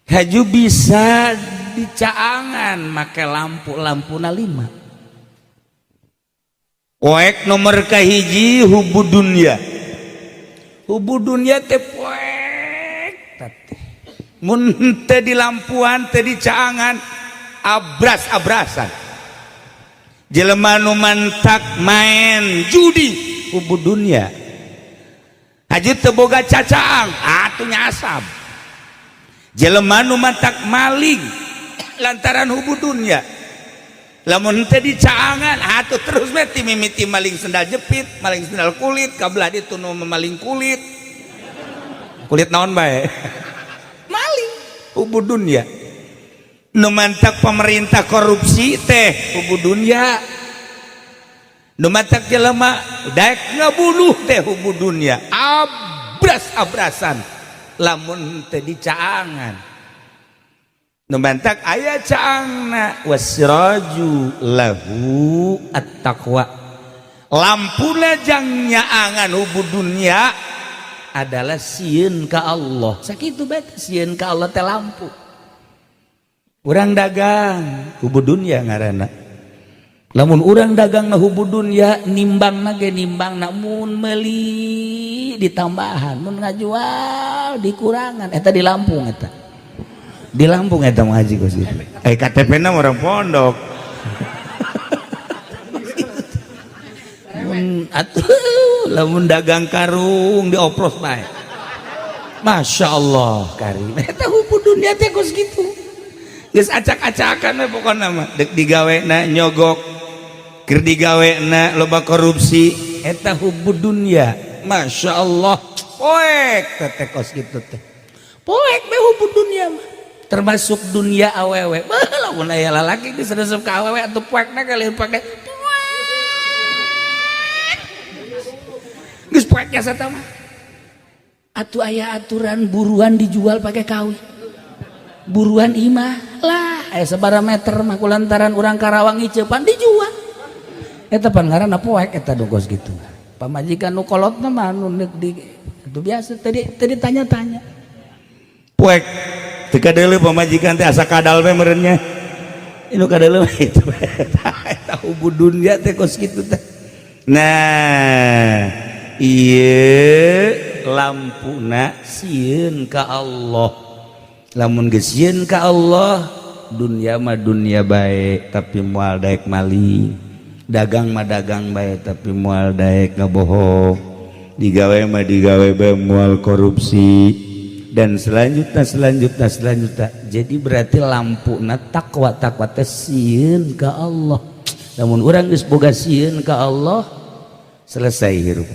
Haju bisa dicaangan make lampu, lampuna lima. Poek nomor kahiji, hubu dunya. Hubu dunya teh poek teh mun teh di lampuan, teh dicaangan, abras-abrasan. Jelema nu mantak main judi, hubu dunya. Haji teu boga cacaang atuh nyasab. Jelema nu mantak maling lantaran hubu dunya, lamun teu dicaangan atuh terus we ti mimiti maling sendal jepit, maling sendal kulit, kabelah ditu nu maling kulit, kulit naon bae maling, hubu dunya. Nu mantak pemerintah korupsi teh hubu dunya. Nu matak jelema daek ngabunuh teh hubu dunya abras-abrasan lamun teu dicaangan. Nu mantak aya caangna wasiraju lahu at-taqwa. Lampuna jang nyaangan hubu dunya adalah sieun ka Allah. Sakitu bae sieun ka Allah teh lampu. Urang dagang hubu dunya ngaranna. Lamun urang dagang na hubu dunya nimbang ge nimbang na mun meuli ditambahan, mun ngajual dikurangan, eta di Lampung eta. Di Lampung eta mah haji kos kitu. KTP na orang pondok. Mun atuh lamun dagang karung diopros bae. Masya Allah karim. Eta hubu dunya teh kos kitu. Geus acak-acakan we pokona mah. Dek digawena nyogok, keur digawena loba korupsi, eta hubu dunya. Masya Allah, poek teh kos kitu teh. Poek we hubu dunya mah. Termasuk dunia awewe. Beuh lamun aya lalaki geus resep ka awewe atuh poekna kali poek. Poek. Geus poek jasa mah. Atuh aya aturan buruan dijual pakai kawin. Buruan imah lah aya sabaraha meter mah kulantaran urang Karawang ngiceupan dijual. Eta pan ngaranna poek eta dogos gitu. Pamajikan nu kolotna mah nu di itu biasa tadi tadi tanya-tanya. Poek teu kadeuleu pamajikan teh asa kadal we meureun nya. Inu kadeuleu itu eta hubu dunya teh kos kitu teh. Nah, ieu lampuna sieun ka Allah. Lamun geus sieun ka Allah, dunia mah dunia bae tapi moal daek maling. Dagang mah dagang bae tapi moal daek ngabohong. Digawe mah digawe bae moal korupsi dan selanjutnya selanjutnya selanjutnya. Jadi berarti lampuna takwa, takwa teh sieun ka Allah. Lamun urang geus boga sieun ka Allah, selesai hirup.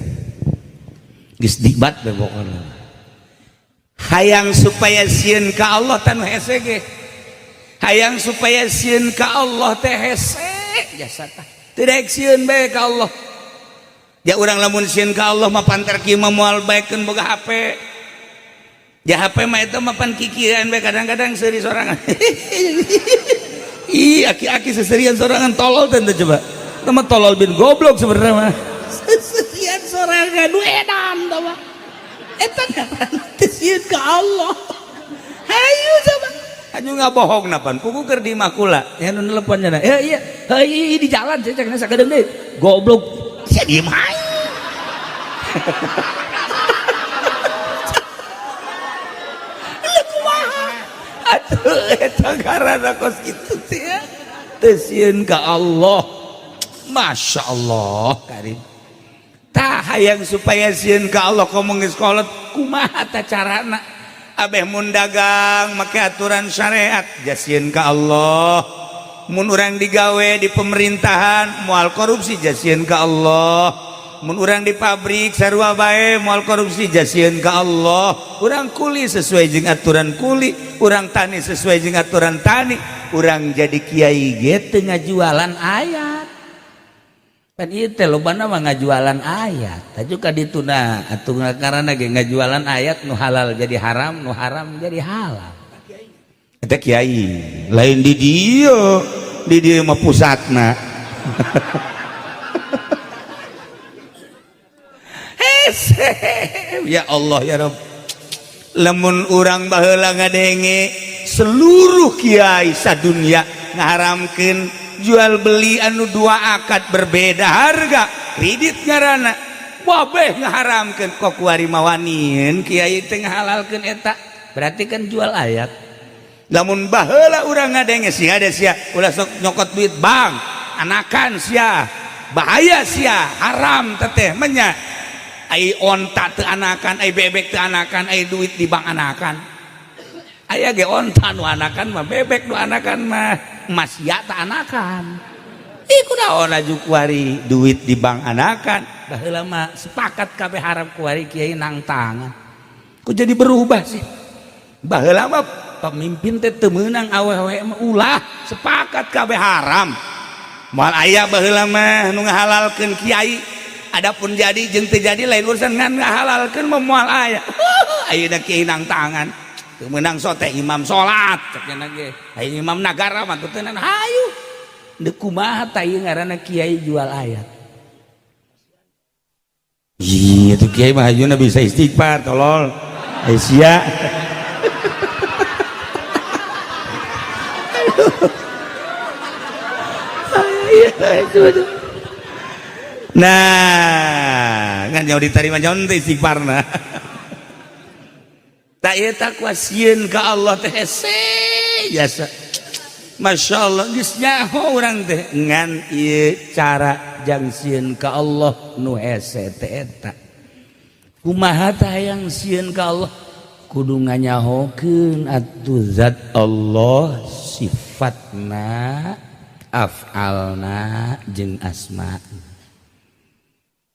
Geus nikmat we pokona. Hayang supaya sieun ka Allah tanu hese ge. Hayang supaya sieun ka Allah teh hese jasa tah. Teu daek sieun bae ka Allah. Ya urang lamun sieun ka Allah mah pantar kieu mah moal baekeun boga HP. Ya HP mah eta mah pan kikiran bae kadang-kadang seuri sorangan. Ih, aki-aki seserian sorangan tolol teh coba. Eta mah tolol bin goblok sebenarnya mah. Seserian sorangan nu edan tah mah. Eta ngaranna teh sieun ka Allah. Hayu coba. Hayu ngabohong napan kuku keur di imah kula. Ya nu nelepon nya. Ya iya, heuh di jalan saya cek sakedeung deui. Goblok. Sia diem hayu. Lah kumaha? Atuh eta ngaranna kos kitu teh ya. Teu sieun ka Allah. Masya Allah karim. Tah hayang supaya sieun ka Allah komo geus kolot kumaha ta carana? Abeh mun dagang make aturan syariat jasieun ka Allah. Mun urang digawe di pemerintahan moal korupsi jasieun ka Allah. Mun urang di pabrik sarua bae moal korupsi jasieun ka Allah. Urang kuli sesuai jeung aturan kuli, urang tani sesuai jeung aturan tani, urang jadi kiai ge teu ngajualan ayat. Pan ieu teh lobana mah ngajualan ayat. Tah ka dituna atuh ngaranna ge ngajualan ayat nu halal jadi haram, nu haram jadi halal. Eta kiai, lain di dieu, di dieu mah pusatna. Hese, ya Allah ya Rabb. Lamun urang baheula ngadenge seluruh kiai sadunya ngaharamkeun jual beli anu dua akad berbeda harga kredit ngaranna wabeh ngaharamkeun kok kuari mawanien kiai teh ngahalalkeun eta berarti kan jual ayat. Lamun baheula urang ngadenge sia ada sia ulah sok nyokot duit bank anakan sia bahaya sia haram teteh menya ai onta teu anakan ai bebek teu anakan ai duit di bank anakan aya ge onta nu anakan mah bebek nu anakan mah emas ya tak anakan. Ih kunaon aju kuari duit di bank anakan baheula mah sepakat kabeh haram kuari kiai nang tangan. Kok jadi berubah sih? Baheula mah pemimpin teh teu meunang awewe mah ulah sepakat kabeh haram. Moal aya baheula mah nu ngahalalkeun kiai. Adapun jadi jeung teu jadi lain urusan, ngan ngahalalkeun mah moal aya. Ayeuna kiai nang tangan. Teu meunang sote imam salat cek nya ge. Aya imam nagara mah teu hayu. Deuk kumaha tah ieu ngaranna kiai jual ayat. Iya tuh kiai mah hayuna bisa istighfar tolol. Aisyah. Nah, ngan jauh diterima jauh teh istighfarna. Tak ieu takwa sieun ka Allah teh hese jasa. Masya Allah geus nyaho urang teh ngan ieu cara jang sieun ka Allah nu hese teh eta. Kumaha tah hayang sieun ka Allah? Kudu nganyahokeun atuh zat Allah sifatna, af'alna jeung asma.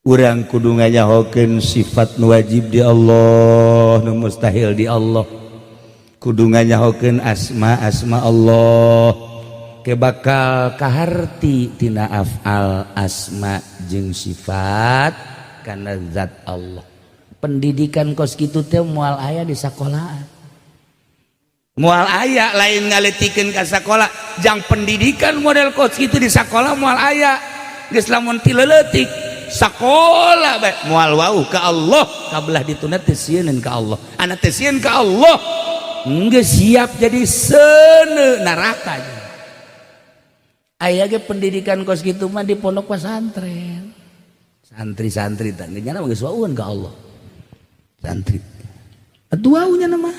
Urang kudu nganyahokeun sifat nu wajib di Allah, nu mustahil di Allah. Kudu nganyahokeun asma-asma Allah ke bakal kaharti tina af'al, asma jeung sifat kana zat Allah. Pendidikan kos kitu teh moal aya di sakolahan. Moal aya lain ngaletikeun ka sakola, jang pendidikan model kos kitu di sakola moal aya. Geus lamun ti leutik sakola bae moal wauh ka Allah, kabelah dituna teu sieun ka Allah. Anak teu sieun ka Allah geus siap jadi seuneu neraka. Aya ge pendidikan kos kitu mah di pondok pesantren. Santri-santri teh nya mah geus wauheun ka Allah. Santri atuh waunya nama.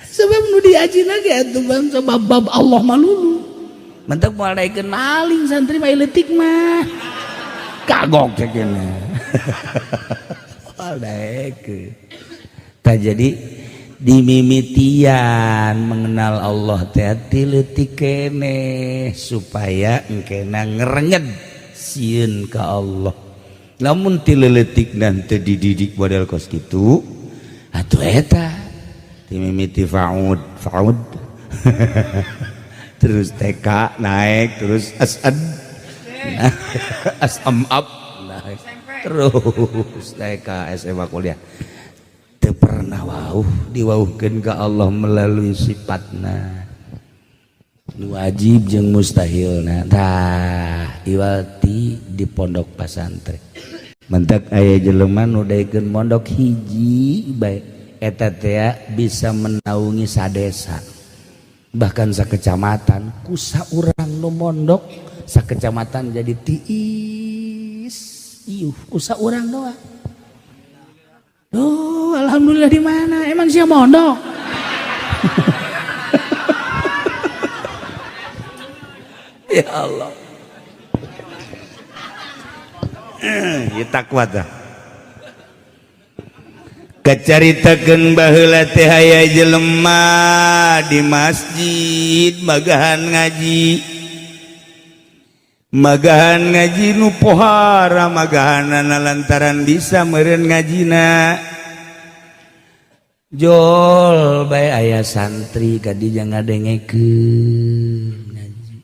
Sebab nu diajina ge atuh bangsa bab-bab Allah malulu. Mentek moal daekeun maling santri mah leutik mah. Kagok cek cenah. Moal daekeun. Tah jadi dimimitian mengenal Allah teh ti leutik keneh supaya engkena ngerenged sieun ka Allah. Lamun ti leutik teu dididik model kos kitu atuh eta dimimiti faud faud terus TK naik terus asad asam up naik terus TK SMA kuliah teu pernah wauh diwauhkeun ka Allah melalui sifatna nu wajib jeung mustahilna. Tah iwati di pondok pasantren mentak aya jelema nu daekeun mondok hiji bae eta teh bisa menaungi sadesa bahkan sakecamatan. Ku saurang nu mondok sakecamatan jadi tiis iuh ku saurang doang. Duh, alhamdulillah di mana? Emang sia mondok? Ya Allah. Ya takwa tah. Kacaritakeun baheula teh aya jelema di masjid magahan ngaji. Magahan ngaji nu pohara magahanana lantaran bisa meureun ngajina. Jol bae aya santri ka dinya ngadengekeun ngaji.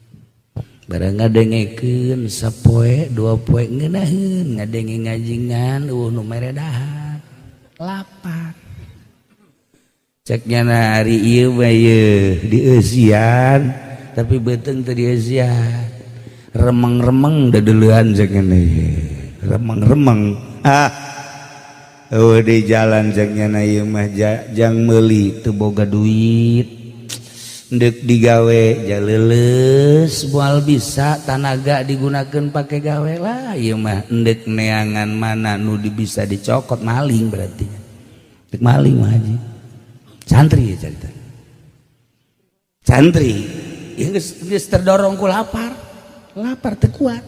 Barang ngadengekeun sapoe dua poe ngeunaheun ngadenge ngajingan eueuh nu mere dahar. Lapar. Cek nyana ari ieu mah ieu dieusian tapi beuteung teu dieusian. Remeng-remeng dedeleuan cek nyana remeng-remeng. Ah. Eueuh di jalan cek nyana ieu mah jang meuli teu boga duit. Deuk digawe jaleuleus moal bisa tanaga digunakeun pake gawe lah ieu mah endek neangan mana nu bisa dicokot maling berarti. Dek maling mah haji. Santri ya cerita. Santri ieu geus terdorong ku lapar. Lapar teu kuat.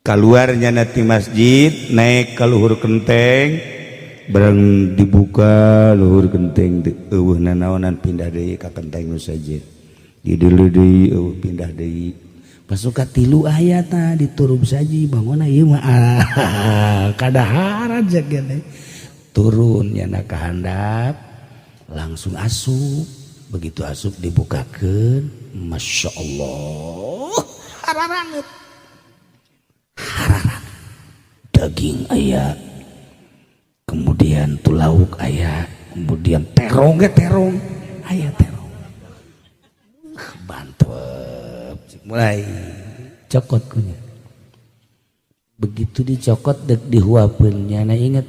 Kaluarnya nanti masjid naik ka luhur kenteng barang dibuka luhur genteng eueuh nanaonan pindah deui ka kenteng nu sejen dideuleu deui eueuh pindah deui pasuka tilu aya tah diturub saji bangunna ieu mah kadaharan jeung turun nyana ka handap langsung asup Begitu asup dibukakeun, Masya Allah, hararanget. Hararanget. Daging aya, kemudian tuh lauk aya, kemudian terong ge terong, aya terong. Mantep, mulai cokot kunya. Begitu dicokot dek dihuapeun nyana inget,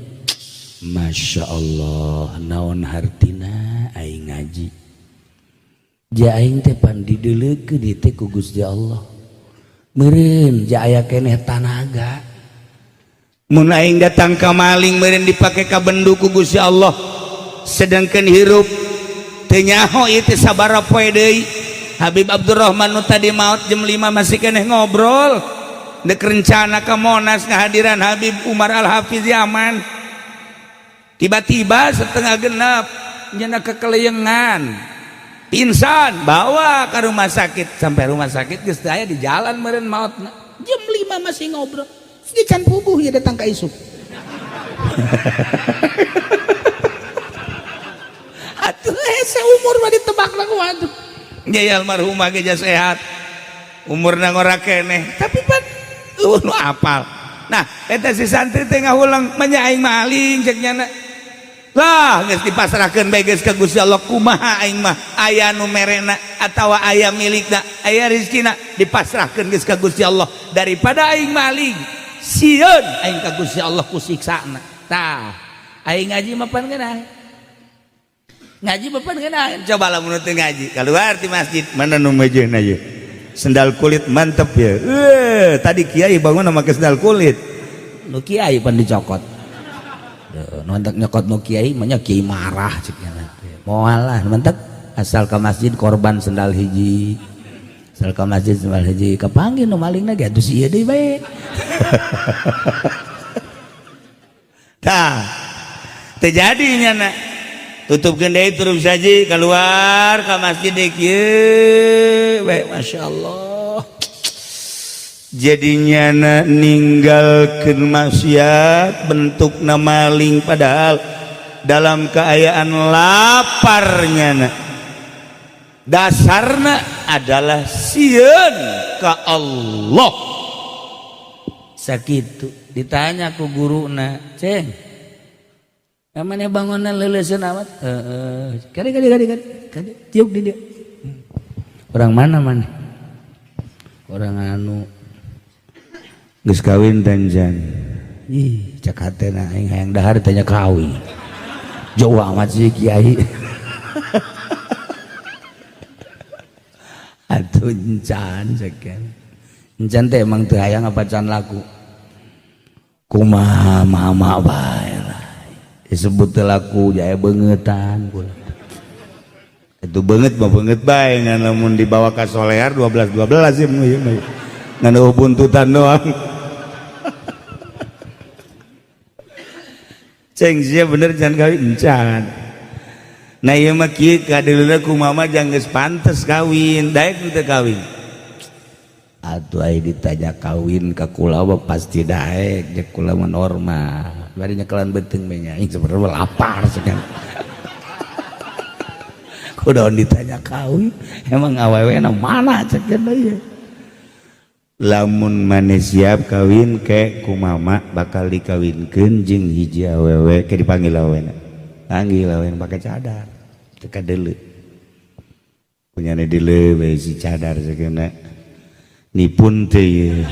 Masya Allah, naon hartina aing ngaji. Ja aing teh pan dideulekeun ieu teh ku Gusti Allah. Meureun ja aya keneh tanaga. Mun aing datang ka maling meureun dipake ka bendu ku Gusti Allah. Sedangkan hirup teu nyaho ieu teh sabaraha poe deui. Habib Abdurrahman nu tadi maot jam 5 masih keneh ngobrol. Dek rencana ka Monas ngahadiran Habib Umar Al-Hafiz Yaman. Tiba-tiba setengah genap nyana kekeleyengan. Pingsan, bawa ke rumah sakit. Sampai rumah sakit geus teu aya di jalan meureun maotna. Jam 5 masih ngobrol. Di can puguh ya datang ka isuk. Atuh hese umur mah ditebak lah ku atuh. Nya almarhumah ge sehat. Umurna ngora keneh, tapi pan eueuh nu apal. Nah, eta si santri teh ngahulang manya aing maling cek nyana. Lah, geus dipasrahkeun bae geus ka Gusti Allah kumaha aing mah aya nu merena atawa aya milikna, aya rezekina dipasrahkeun geus ka Gusti Allah daripada aing maling. Sieun aing ka Gusti Allah ku siksana. Tah, aing ngaji mah pan geunah. Ngaji mah pan geunah. Coba lamun teu ngaji, keluar ti masjid, mana nu mejeuna ye? Sendal kulit mantep ya. Tadi kiai bangun make sendal kulit. Nu kiai pan dicokot. Nu nyokot nu kiai mah nya kiai marah cek nya. Moal lah mantep asal ke masjid korban sendal hiji. Asal ke masjid sendal hiji kapanggih nu malingna ge atuh si ieu deui bae. Tah, teu jadi nyana. Tutupkeun deui terus saja keluar ka masjid deui kieu bae Masya Allah. Jadi nyana ninggalkeun maksiat bentukna maling padahal dalam keayaan lapar nyana. Dasarna adalah sieun ka Allah. Sakitu ditanya ku guruna, "Ceng, mana bangunan leuleuskeun amat?" Heeh. Kade kade kade kade. Kade tiuk di dia. Orang mana mana? Orang anu geus kawin tanjan. Ih, cek hatena aing hayang dahar ditanya kawin. Jauh amat sih kiai. Atuh encan cek. Encan teh emang teu hayang apa can laku. Kumaha mama bae lah. Disebut teu laku jaya beungetan kula. Itu beungeut mah beungeut bae ngan lamun dibawa ka solear 12 12 ieu mah. Ngan eueuh buntutan doang. Ceng sia bener can kawin encan. Nah ieu mah kieu kadeuleuh ku mama jang geus pantes kawin, daek teu kawin. Atuh ai ditanya kawin ka kula mah pasti daek, jeung kula mah normal. Bari nyekelan beuteung we nya, aing sebenarnya lapar sekarang. Kudaon ditanya kawin, emang awewena mana cek deui. Lamun maneh siap kawin ke ku mama bakal dikawinkeun jeung hiji awewe ke dipanggil awewena. Panggil awewena pake cadar. Teu kadeuleu. Punyane deuleu we si cadar sakeuna. Nipun teh ieu.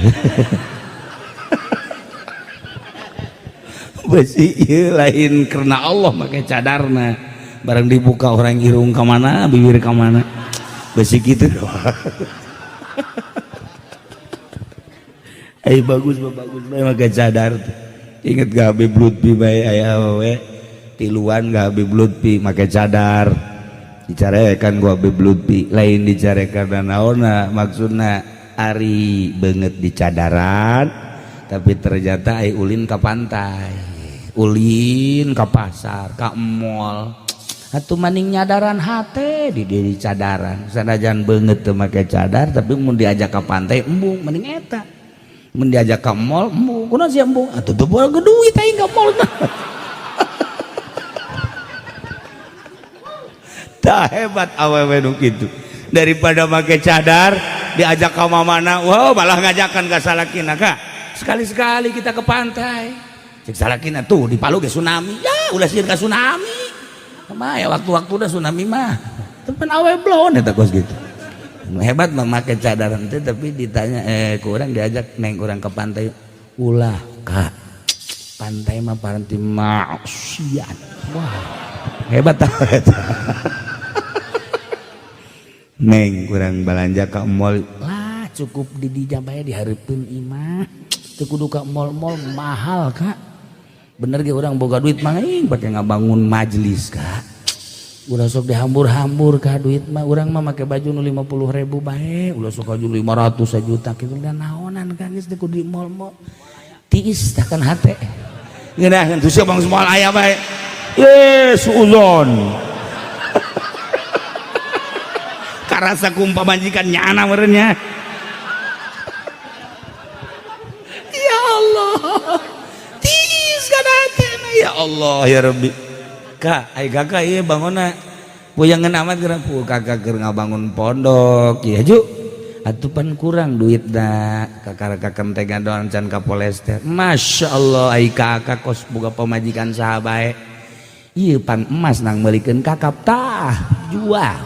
Besi ieu lain karena Allah make cadarna. Barang dibuka orang irung ka mana, bibir ka mana. Besi kitu doang. Eh bagus bagus bae make cadar teh. Inget gak Habib Lutfi bae aya awewe tiluan gak Habib Lutfi make cadar. Dicarekan ku Habib Lutfi, lain dicarekan naonna maksudna ari beungeut di cadaran tapi ternyata ai ulin ka pantai, ulin ka pasar, ka mall. Atuh maning nyadaran hate di diri cadaran. Sanajan beungeut teu make cadar tapi mun diajak ka pantai embung mending eta. Mun diajak ka mall embung, kunaon sia embung? Atuh teu boga duit aing ka mall. Tah hebat awewe nu kitu. Daripada make cadar diajak ka mamana, wow malah ngajakan ka salakina, Kak. Sekali-sekali kita ke pantai. Cek salakina tuh di Palu ge tsunami. Ya, ulah sieun ka tsunami. Mah ya waktu-waktu udah tsunami mah. Tepen awe blon eta kos gitu. Hebat memakai cadar teh, tapi ditanya kurang diajak neng kurang ke pantai, ulah Kak, pantai mah paranti maksiat. Wah, hebat tah eta. Neng kurang belanja ke mall lah, cukup di dijabaya dihareupeun imah, teu kudu ka mall-mall, mahal Kak. Bener ge urang boga duit mah pake ngabangun majelis Kak. Ulah sok dihambur-hambur ka duit mah, urang mah make baju nu 50.000 bae, ulah sok baju 500 juta kitu dan naonan kan geus teu kudu di mall-mall. Tiis tah kan hate. Ngeunaheun tuh bang semua aya bae. Ye suuzon. Karasa kumpa majikan nyana meureun. Ya Allah. Tiis kan hate ya Allah ya Rabbi. Kak, ai kakak ieu bangunna puyangan amat geura pu kakak keur ngabangun pondok ya ju. Atuh pan kurang duit da kakak kakak teh gadoan can ka polester. Masya Allah ai kakak kos boga pamajikan saha bae. Ieu pan emas nang meulikeun kakap tah jual.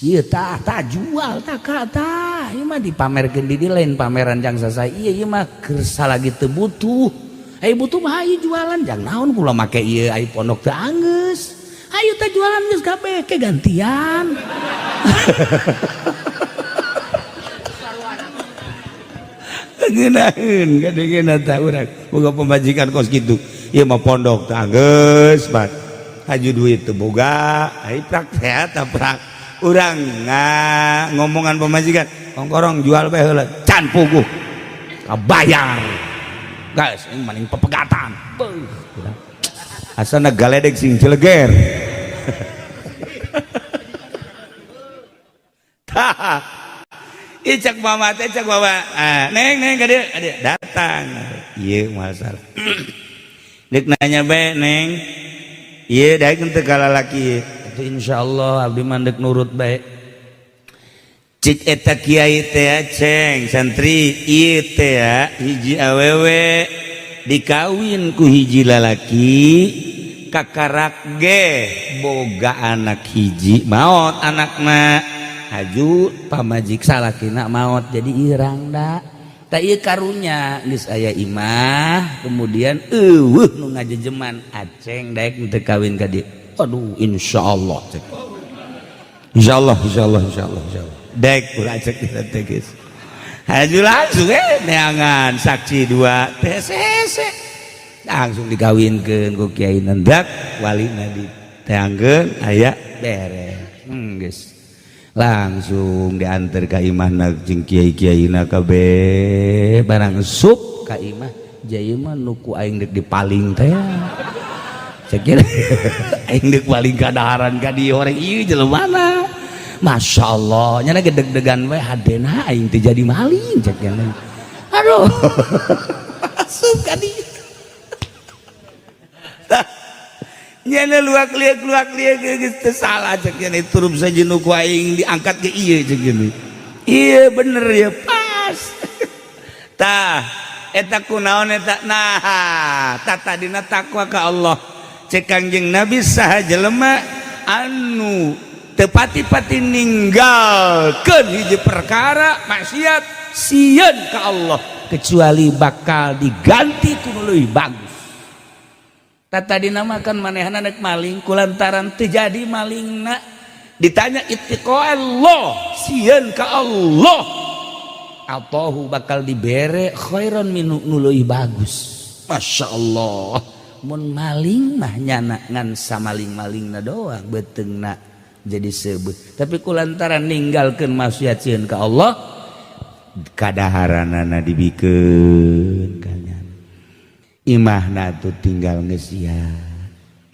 Ieu tah tah jual tah kak tah. Ieu mah dipamerkeun di lain pameran jang sasai. Ieu ieu mah keur salagi teu butuh. Ai butuh mah ieu jualan jang naon kula make ieu ai pondok teu anggeus. Ayo teh jualan geus kabeh ke gantian. Ngeunaheun kadengeuna tah urang boga pamajikan kos kitu. Ieu mah pondok teu anggeus bat. Haju duit teu boga, ai prak teh eta prak. Urang ngomongan pamajikan, kongkorong jual bae heula can puguh. Kabayar. Guys, ini maning pepegatan. Beuh. Asana galedeg sing celeger. Tah. Ieu cak mama teh cak mama. Ah, neng neng ka dieu, ka dieu datang. Ieu masalah. Deuk nanya bae neng. Ieu daek teu ka lalaki. Atuh insyaallah abdi mah deuk nurut bae. Cik eta kiai teh ceng santri ieu teh hiji awewe dikawin ku hiji lalaki kakarak ge boga anak hiji maot anakna haju pamajik salakina maot jadi irang da tak ieu karunya geus aya imah kemudian eueuh nu ngajejeman aceng daek teu kawin ka dieu. Aduh insyaallah cek insyaallah insyaallah insyaallah insyaallah dek ulah cek teh geus haju langsung neangan saksi dua TCC langsung dikawinkeun ku kiai nendak walina diteangkeun aya beres geus langsung diantar ka imahna jeung kiai-kiaina kabeh barang sup ka imah jaya mah nu ku aing deuk dipaling teh cek aing deuk paling kadaharan ka dieu horeng ieu jelema. Masya Allah, nyana gedeg-degan we hadena aing teh jadi maling cek nyana. Aduh. Asup ka dieu. Tah. Nyana luak liak geus teu salah cek nyana turun saja nu ku aing diangkat ke ieu cek nyana. Ieu bener ya pas. Tah, eta kunaon eta nah, tah tadina takwa ka Allah. Cek Kangjeng Nabi saha jelema anu tepati-pati ninggalkeun hiji perkara maksiat sieun ka Allah kecuali bakal diganti ku nu leuwih bagus. Tata dinamakan manehna nek maling kulantaran teu jadi malingna ditanya ittiqallah sieun ka Allah atahu bakal dibere khairan minu nu leuwih bagus. Masya Allah mun maling mah nyana ngan samaling-malingna doang beuteungna jadi sebut tapi kulantaran ninggalkeun maksiat sieun ka Allah kadaharanana dibikeun kanyan imahna tuh tinggal ngesian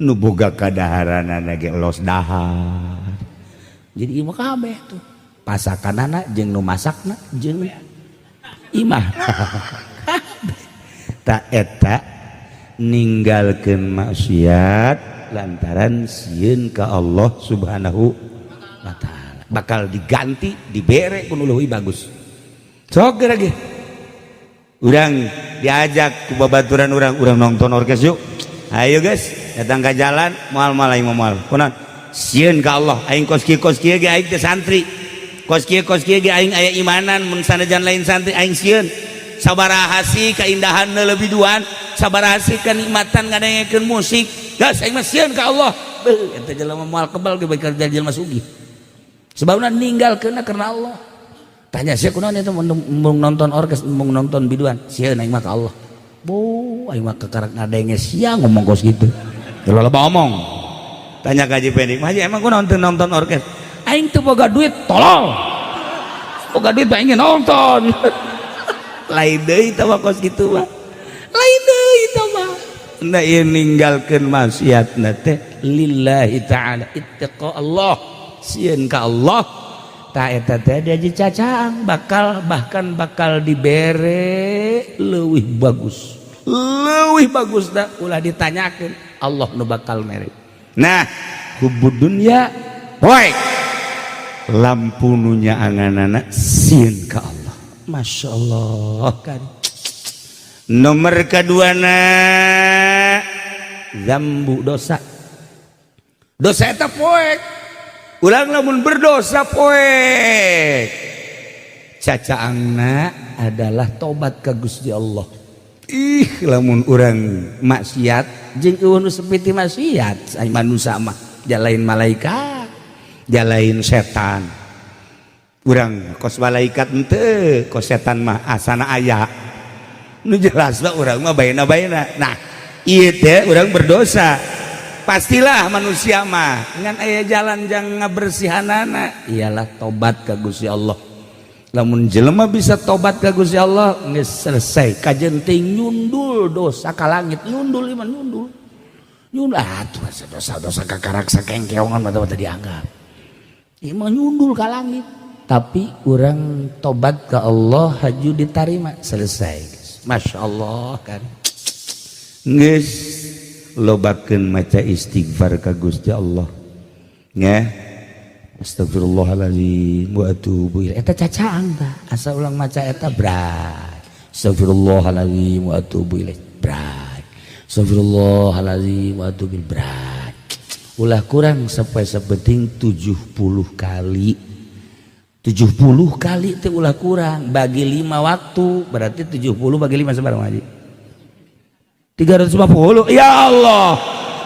nu boga kadaharanana ge los dahar jadi imah kabeh tuh pasakanana jeung nu masakna jeung imah kabeh ta eta ninggalkeun maksiat Lantaran sieun ka Allah Subhanahu wa Ta'ala, bakal diganti, dibere ku nu leuwih bagus. Sok lagi urang diajak ku babaturan urang, "Urang nonton orkes yuk, ayo guys." Datang ke jalan, "Moal, moal, aing moal." Kunaon? Sieun ka Allah. Aing kos kieu, kos kieu ge aing teh santri, kos kieu, kos kieu ge aing aya imanan. Mun sanajan lain santri, aing sieun. Sabaraha sih keindahan lebih duan, sabaraha sih kenikmatan ngadengekeun musik? Gas, aing mah sieun ka Allah. Beuh, eta jelema moal kebal ge bakal jadi jelema sugih, sebabna ninggalkeunna karena Allah. Tanya sih, "Kunaon itu mau nonton orkes, mau nonton biduan?" "Sieun aing mah ka Allah." Bu, aing mah kekarak ngadenge sia ngomong kos gitu. Loba omong. Tanya ka Haji Penik, "Haji, emang kunaon teu nonton orkes?" "Aing teu boga duit." Tolol. Boga duit mah ingin nonton. Lain deui tah mah, kos kitu mah. Lain deui tah mah. Nah, ieu ninggalkeun maksiatna teh lillahi ta'ala, ittaqa Allah. Sieun ka Allah. Ta eta teh diaji cacaang bakal, bahkan bakal dibere leuwih bagus. Leuwih bagus dah ulah ditanyakeun, Allah nu bakal mere. Nah, hubbud dunya poek, lampu nu nyaanganana sieun ka Allah. Masya Allah kan. Nomor kedua na zambu, dosa. Dosa eta poek. Ulang, lamun berdosa poek, cacaangna adalah tobat ka Gusti Allah. Ih, lamun urang maksiat jeung euweuh nu sepi ti maksiat, ai manusia mah jalain malaikat, jalain setan. Urang kos malaikat henteu, kos setan mah asana aya. Nu jelas mah urang mah baena-baena. Nah, ieu teh urang berdosa, pastilah manusia mah ngan aya jalan jang ngabersihanana, ialah tobat ka Gusti Allah. Lamun jelema bisa tobat ka Gusti Allah, geus selesai. Kajen teh nyundul dosa ka langit, nyundul iman, nyundul nyundul. Ah, tuh dosa-dosa kakarak sakengkeongan mata-mata dianggap ieu mah nyundul ka langit, tapi urang tobat ke Allah haju ditarima, selesai. Masya Allah kan. Geus, lobakeun maca istighfar ka Gusti Allah nya. Astagfirullahaladzim wa atubu ilaih, eta cacaang tah. Asa ulang maca eta bray. Astagfirullahaladzim wa atubu ilaih, bray. Astagfirullahaladzim wa atubu ilaih, bray. Ulah kurang sampai sepenting 70 kali. 70 kali itu ulah kurang, bagi 5 waktu berarti 70 bagi 5 sebarang aja 350. Ya Allah,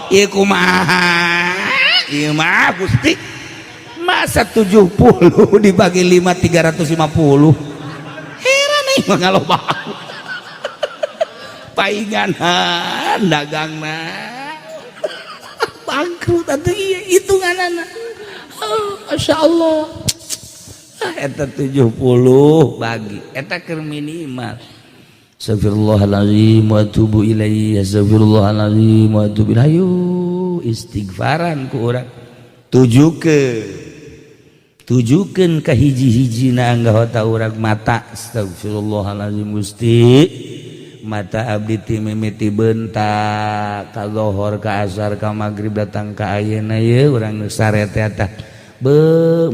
ieu kumaha ieu mah, Gusti? Masa 70 dibagi 5 350? Heran nih mah, ngaloba paingan dagangna bangkrut atuh ieu hitunganana. Oh, Masya Allah. Ah, eta 70 bagi eta keur minimal. Astagfirullahaladzim wa atubu ilaihi, astagfirullahaladzim wa atubu ilaihi. Ayo istighfaran ku urang, tujukeun, tujukeun ka hiji-hiji na anggota urang, mata. Astagfirullahaladzim, Gusti, mata abdi ti mimiti bentak ka lohor, ka asar, ka magrib, datang ka ayeuna ye urang nu sare teh tah be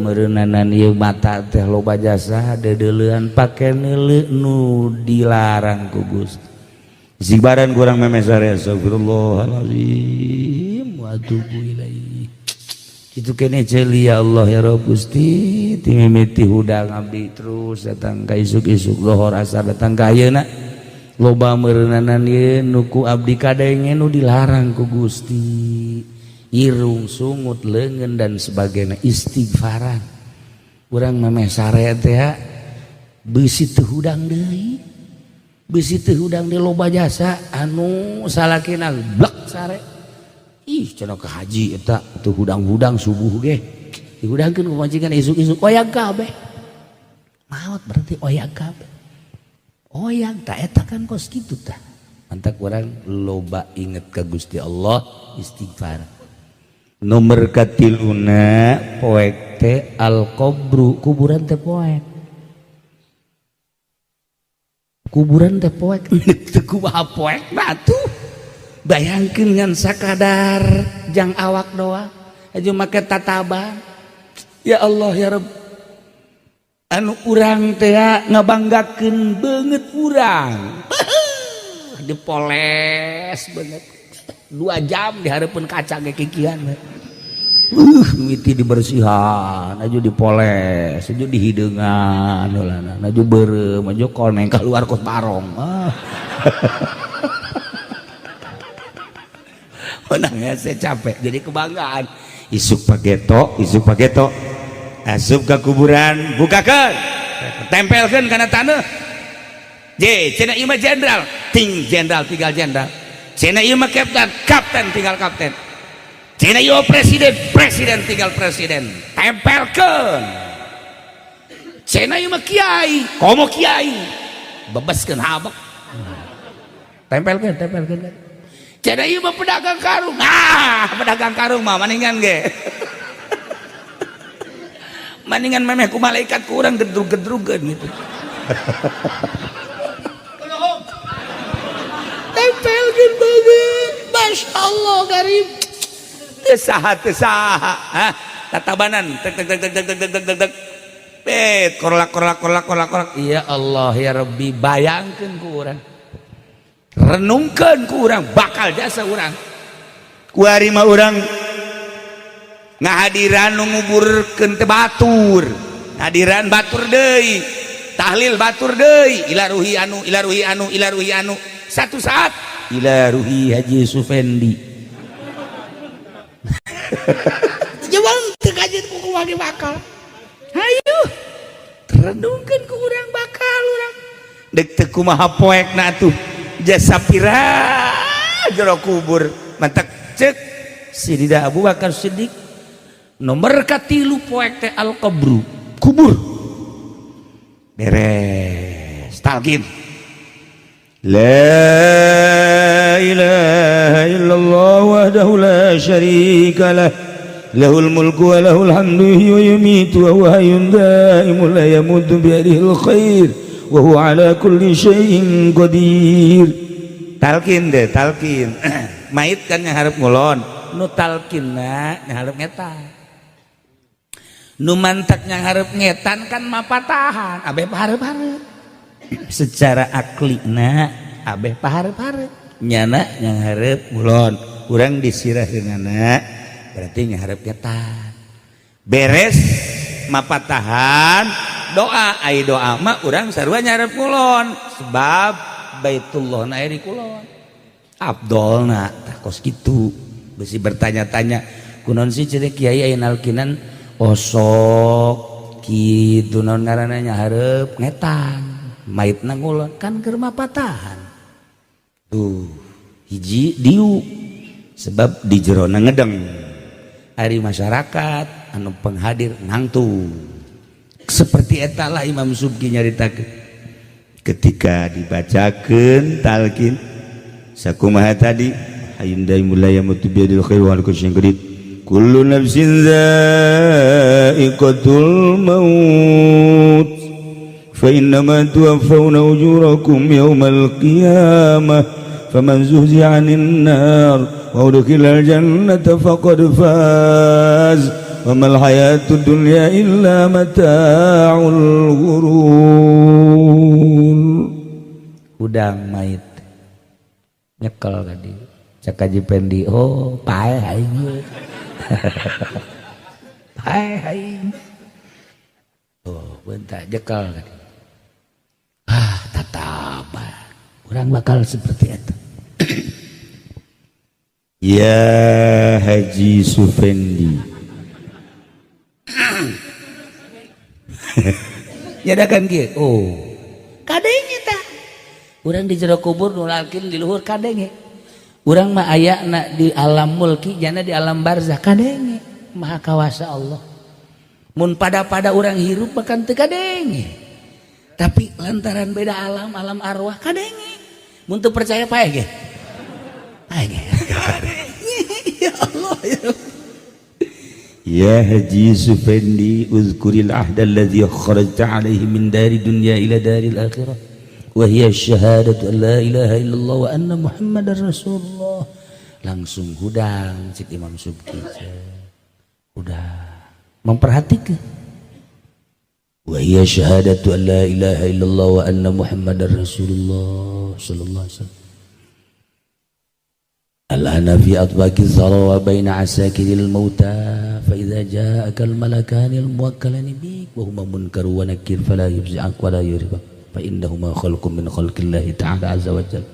meureunanan ieu mata teh loba jasa deudeulean pake neuleu nu dilarang ku Gusti. Istighfaran kurang memeh sare, astagfirullahaladzim wa atubu ilaihi. Kitu kene ceuli, ya Allah, ya Rabb, Gusti, ti mimiti hudang abdi terus datang ka isuk-isuk, lohor, asar, datang ka ayeuna, loba meureunanan ieu nu ku abdi kadenge nu dilarang ku Gusti, irung, sungut, leungeun, dan sebagainya. Istighfaran urang memeh sare teh beusi teu hudang deui, beusi teu hudang deui. Loba jasa anu salakina blek sare. Ih, cenah ka haji eta teu hudang-hudang, subuh ge dihudangkeun ku majikan, isuk-isuk oyag kabeh. Maot berarti oyag kabeh, oyag tak eta kan kos kitu tah. Mantak urang loba inget ka Gusti Allah, istighfar. Nomor katiluna poek teh al qabru, kuburan teh poek. Kuburan teh poek teu kumaha poek batu. Bayangkeun ngan sakadar jang awak doang aja make tataban. Ya Allah ya Rabb, anu urang teh ngabanggakeun beungeut urang dipoles banget 2 jam di hareupeun kaca ge kikian. Mimiti dibersihan aja, dipoles aja, dihideungan aja, beureum aja, koneng keluar kos barong. Ah. Menang ya, saya capek jadi kebanggaan. Isuk pageto, isuk pageto, asup ke kuburan, bukakan, tempelkan karena tanah. J cenah ieu mah jenderal, ting jenderal tinggal jenderal. Cenah ieu mah kapten, kapten tinggal kapten. Cenah ieu presiden, presiden tinggal presiden. Tempelkeun. Cenah ieu mah kiai, komo kiai, bebaskeun habek. Tempelkeun, tempelkeun. Cenah ieu mah pedagang karung, ah, pedagang karung mah maningan ge maningan memeh ku malaikat kurang gedrug-gedrugeun gitu. Tempelkeun banget, Masya Allah, garib teu saha, teu saha. Hah, tatabanan tek tek tek tek tek tek tek tek tek bet korlak korlak korlak korlak korlak. Ya Allah ya Rabbi, bayangkeun ku urang, renungkeun ku urang bakal jasa urang kuari mah. Urang ngahadiran nu nguburkeun teh batur, hadiran batur deui, tahlil batur deui, ila ruhi anu, ila ruhi anu, ila ruhi anu. Satu saat ila ruhi Haji Sufendi. Jawang teu kajeun ku kumaha bakal. Hayu renungkeun ku urang bakal urang dek teu kumaha poekna atuh jasa pira jero kubur. Mantak cek Sidina Abu Bakar Siddiq, nomor katilu poek teh al qabru, kubur. Beres talqin, La ilaha illallah wahdahu la syarika lah, lahul mulku wa lahul hamdu yuhyi wa yumiitu wa huwa hayyun daimun la yamutu biyadihil khair wa huwa ala kulli syai'in qadir. Talqin deh, talqin. Mait kan nyaharep ngulon, nu talqinna nyaharep ngetan, nu mantak nyaharep ngetan kan mapatahan abeh paharep-harep. Secara aklina abeh paharep-harep, Nyana nyaharep ngulon, urang disirah, berarti nyaharep ngetan. Beres mapatahan, doa. Ai doa mah urang sarua nyarep ngulon, sebab Baitullah na di kulon Abdolna. Tah kos kitu. Besi bertanya-tanya, kunaon sih cenah kiai aya nalkinan osok kitu, naon ngaranna, nyaharep ngetan, maitna ngulon, kan keur mapatahan Tuh, hiji diu sebab di jerona ngedeng. Ari masyarakat anu penghadir nangtu. Seperti etalah Imam Subki nyaritakeun. Ketika dibacakan talqin sakumaha tadi, hayyun daimun la yamutu biyadil khair wa ala kulli syai'in qadir, kullu nafsin dha'iqatul maut fa innama tuwaffawna ujurakum yawmal qiyamah faman zuhziha 'anil nar wa udkhilal jannata faqad faz wa mal hayatud dunya illa mata'ul ghurur. Udang mait nyekel tadi cek Haji Pendi, oh, paeh aing ieu, paeh aing. Oh, bentar, jekel tadi. Ah, tataban urang bakal seperti itu. Ya Haji Sufendi. Nyadakan kieu, oh, kadenge tah urang di jero kubur nu lalkin di luhur kadenge. Urang mah aya na di alam mulki, jana di alam barzah kadenge. Maha kawasa Allah. Mun pada-pada urang hirup bahkan teu kadenge, tapi lantaran beda alam, alam arwah kadenge. Mun teu percaya, paeh ge, paeh ge. Ya Allah ya. Ya Haji Sufendi, uzkuril ahda alladhi kharajta alaihi min dari dunya ila daril akhirah. Wa hiya syahadatu an la ilaha illallah wa anna Muhammadar Rasulullah. Langsung hudang cik Imam Subki. Udah memperhatikan. Wa hiya syahadatu an la ilaha illallah wa anna Muhammadar Rasulullah sallallahu alaihi wasallam. Al-ana fi atbaqi dhara wa baina asakiril mauta fa idza ja'aka al-malakani al-muwakkalani bik wa huma munkar wa nakir fala yufzi'ak wa la yuribak fa innahuma khalqun min khalqillahi ta'ala azza wa jalla.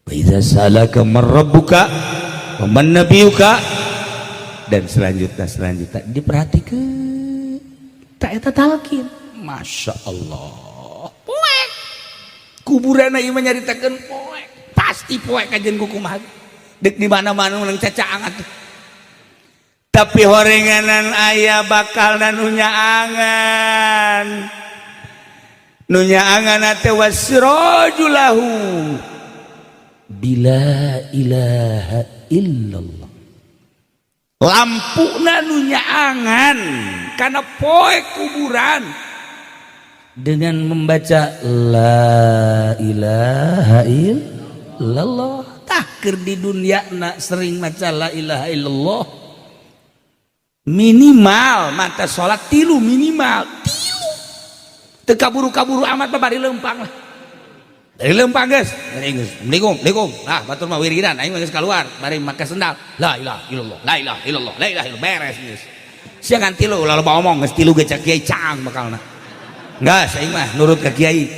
Wa idza salaka man rabbuka wa man nabiyuka, dan selanjutnya selanjutnya diperhatikan tak eta talqin. Masya Allah, poek kuburan ieu mah nyaritakeun poek, pasti poek kajen kumaha dek di mana-mana menang cacaang atuh. Tapi horenganan aya bakal nu nyaangan, nu nyaangan teh wasiraju lahu bila ilaha illallah. Lampuna nu nyaangan karena poek kuburan dengan membaca la ilaha illallah. Tah, di dunia nak sering maca la ilaha illallah, minimal mata sholat tilu, minimal tilu, teu kaburu-kaburu amat, bari lempang lah, dari lempang geus, dari geus Assalamualaikum, Assalamualaikum. Nah, batur mah wiridan, aing mah geus keluar bari make sendal, la ilaha illallah, la ilaha illallah, la ilaha illallah, beres geus. Sia ngan tilu, ulah loba omong, geus tilu ge cak kiai caang bakalna. Enggak, aing mah nurut ka kiai.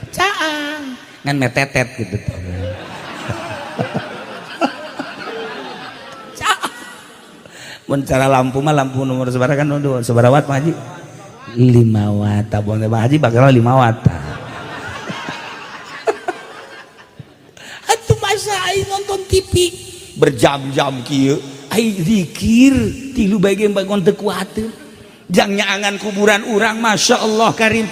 Caang ngan metetet gitu tuh. Caang. Mun cara lampu mah lampu nomor sabaraha kan, sabaraha watt, Pak Haji? 5 watt. Tabung teh, Pak Haji, bakal 5 watt. Atuh masa aing nonton TV berjam-jam kieu, aing zikir tilu bae ge bangun teu kuateun. Jang nyaangan kuburan urang, Masya Allah karim.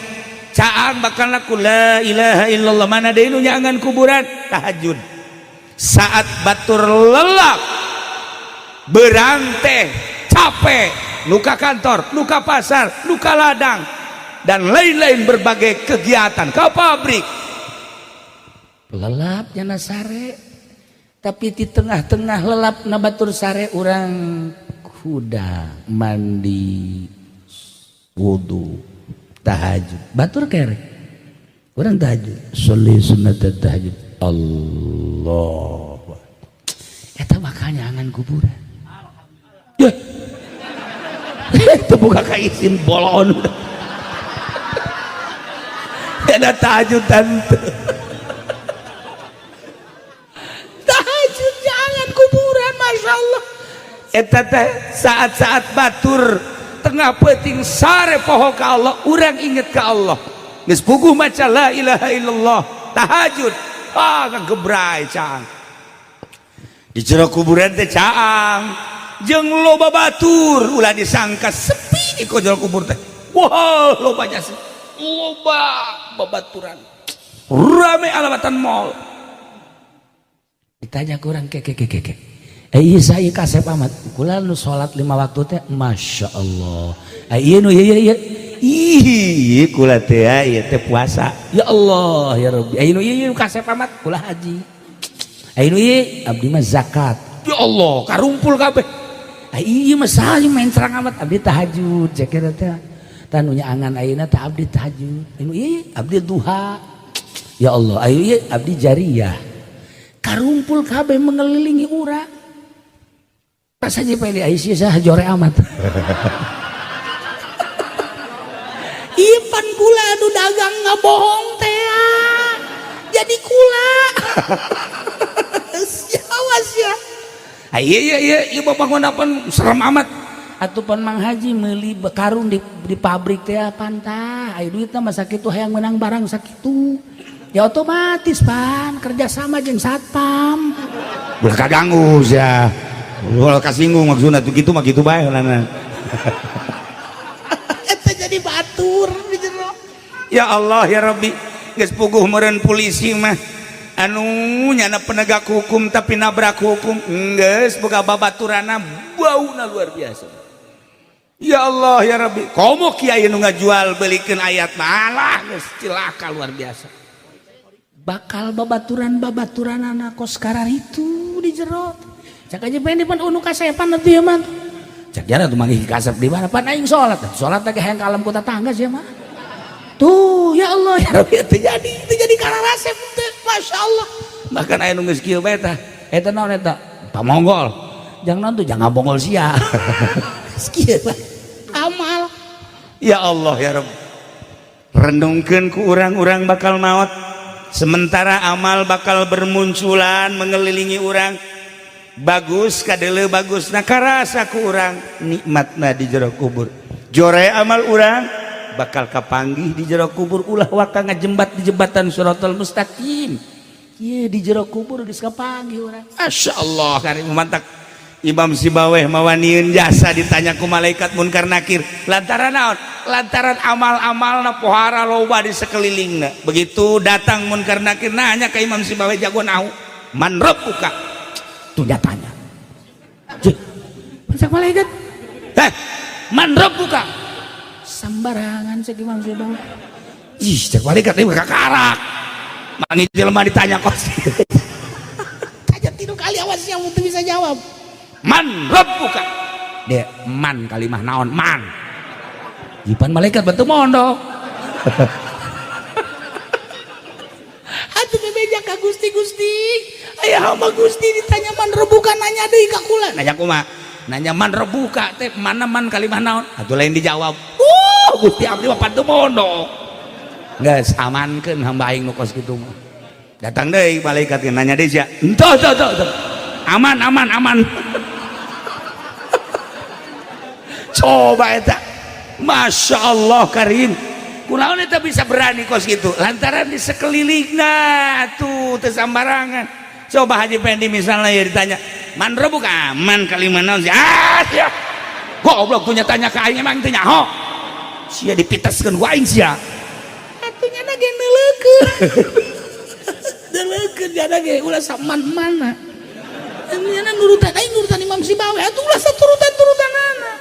Caang bakal laku la ilaha illallah, mana deui nu nyaangan kuburan? Tahajud. Saat batur lelap berang teh capek, luka kantor, luka pasar, luka ladang, dan lain-lain berbagai kegiatan ke pabrik, lelap nyana sare, tapi di tengah-tengah lelap na batur sare, urang kuda mandi, wudu, tahajud, batur kere urang tahajud, sholli sunnat tahajud, Allah eta bakal nyangan kuburan. Ya itu buka kaisin bolon ada tahajud tante, tahajud jangan kuburan. Masya Allah, eta teh saat-saat batur tengah peuting sare poho ka Allah, urang inget ka Allah, geus puguh maca la ilaha illallah, tahajud, ah ngagebrai caang di jero kuburan teh. Caang jeung loba batur, ulah disangka sepi di jero kubur teh. Wah, loba jasa, loba babaturan, rame alamatan mall. Ditanya kurang ke ke ke ke ke, eh iya, saya kasep amat, kula nu salat 5 waktu teh, Masya Allah. Eh iya, nu iya iya ih kula teh ieu teh puasa, ya Allah ya Rabbi. Eh nu iya iya kasep amat, kula haji. Eh nu iya, abdi mah zakat, ya Allah, karumpul kabeh. Eh iya mah saling main serang amat, abdi tahajud cek teh tanu nyaangan ayeuna teh, abdi tahajud. Nu iya, abdi duha, ya Allah. Ayo iya, abdi jariyah. Karumpul kabeh mengelilingi urang. Pas aja pede Aisyah jore amat. Ieu pan kula anu dagang ngabohong teh jadi kula. Awas ya. Iya iya iya iya, bapak pan serem amat. Atuh pan Mang Haji meuli karung di pabrik teh pantah. Ayo duitna mah sakitu, hayang menang barang sakitu. Ya otomatis pan kerjasama jeung satpam. Ulah kaganggu sia. Ulah kasinggung maksudna tuh, kitu mah kitu bae heulana. Eta jadi batur di jero. Ya Allah ya Rabbi, geus puguh meureun polisi mah anu nyana penegak hukum tapi nabrak hukum, geus boga babaturana bauna luar biasa. Ya Allah ya Rabbi, komo kiai nu ngajual belikeun ayat malah geus cilaka luar biasa. Bakal babaturan-babaturan anak kos itu di jero. Cak aja pengen pan unu kasepan atuh ya mah. Cak jana tuh manggih kasep di mana pan aing salat. Salat teh hayang ka alam kota tangga sih mah. Tuh ya Allah ya Rabbi, teu jadi kararasep teh, Masya Allah. Bahkan aya nu geus kieu bae tah. Eta naon eta? Pamonggol. Jangan naon tuh, jangan bonggol sia. Geus kieu bae. Amal. Ya Allah ya Rabb. Renungkeun ku urang-urang bakal maut. Sementara amal bakal bermunculan mengelilingi urang. Bagus kadele bagus, nah karasa ku urang nikmatna di jero kubur. Jore amal urang bakal kapanggih di jero kubur, ulah waka ngajembat di jembatan Shiratal Mustaqim. Ye di jero kubur geus kapanggih urang. Masya Allah karim, mantak Imam Sibaweh mawanieun jasa ditanya ku malaikat munkar nakir lantaran naon? Lantaran amal-amalna pohara loba di sekelilingna. Begitu datang munkar nakir nanya ke Imam Sibaweh, jago nahu, man rabbuka? Tuh dia tanya. Cih, cek malaikat. Eh, man rabbuka? Sembarangan cek Imam Sibaweh. Ih, cek malaikat ini kakarak. Mangi jelema ditanya kos. Tanya tilu kali, awas yang untuk bisa jawab. Man rabbuka? Dia man kalimah naon man? Jipan malaikat bentuk mondok. Atuh bebeja ka Gusti, Gusti. Aya hamba Gusti ditanya man rabbuka, nanya deui ka kula. Nanya kumaha? Nanya man rabbuka teh mana man kalimah naon? Atuh lain dijawab. Gusti, abdi mah pantu mondok. Geus, amankeun hamba aing nu kos kitu mah. Datang deui malaikat nanya deui sia. Entuh tuh tuh tuh. Aman aman aman. Coba eta. Masya Allah karim. Kunaon eta bisa berani kos gitu? Lantaran di sekelilingna tuh teu sambarangan. Coba Haji Pendi misalnya ya ditanya, "Man rabbuka?" Man kalimah naon sih? Ah, sia. Goblok tuh tanya ka aing emang teu nyaho. Sia dipiteskeun ku aing sia. Atuh nya ge neuleukeun. Neuleukeun jana ge ulah saman-mana. Nya nurutan aing, nurutan Imam Sibaweh atuh ulah saturutan-turutanana.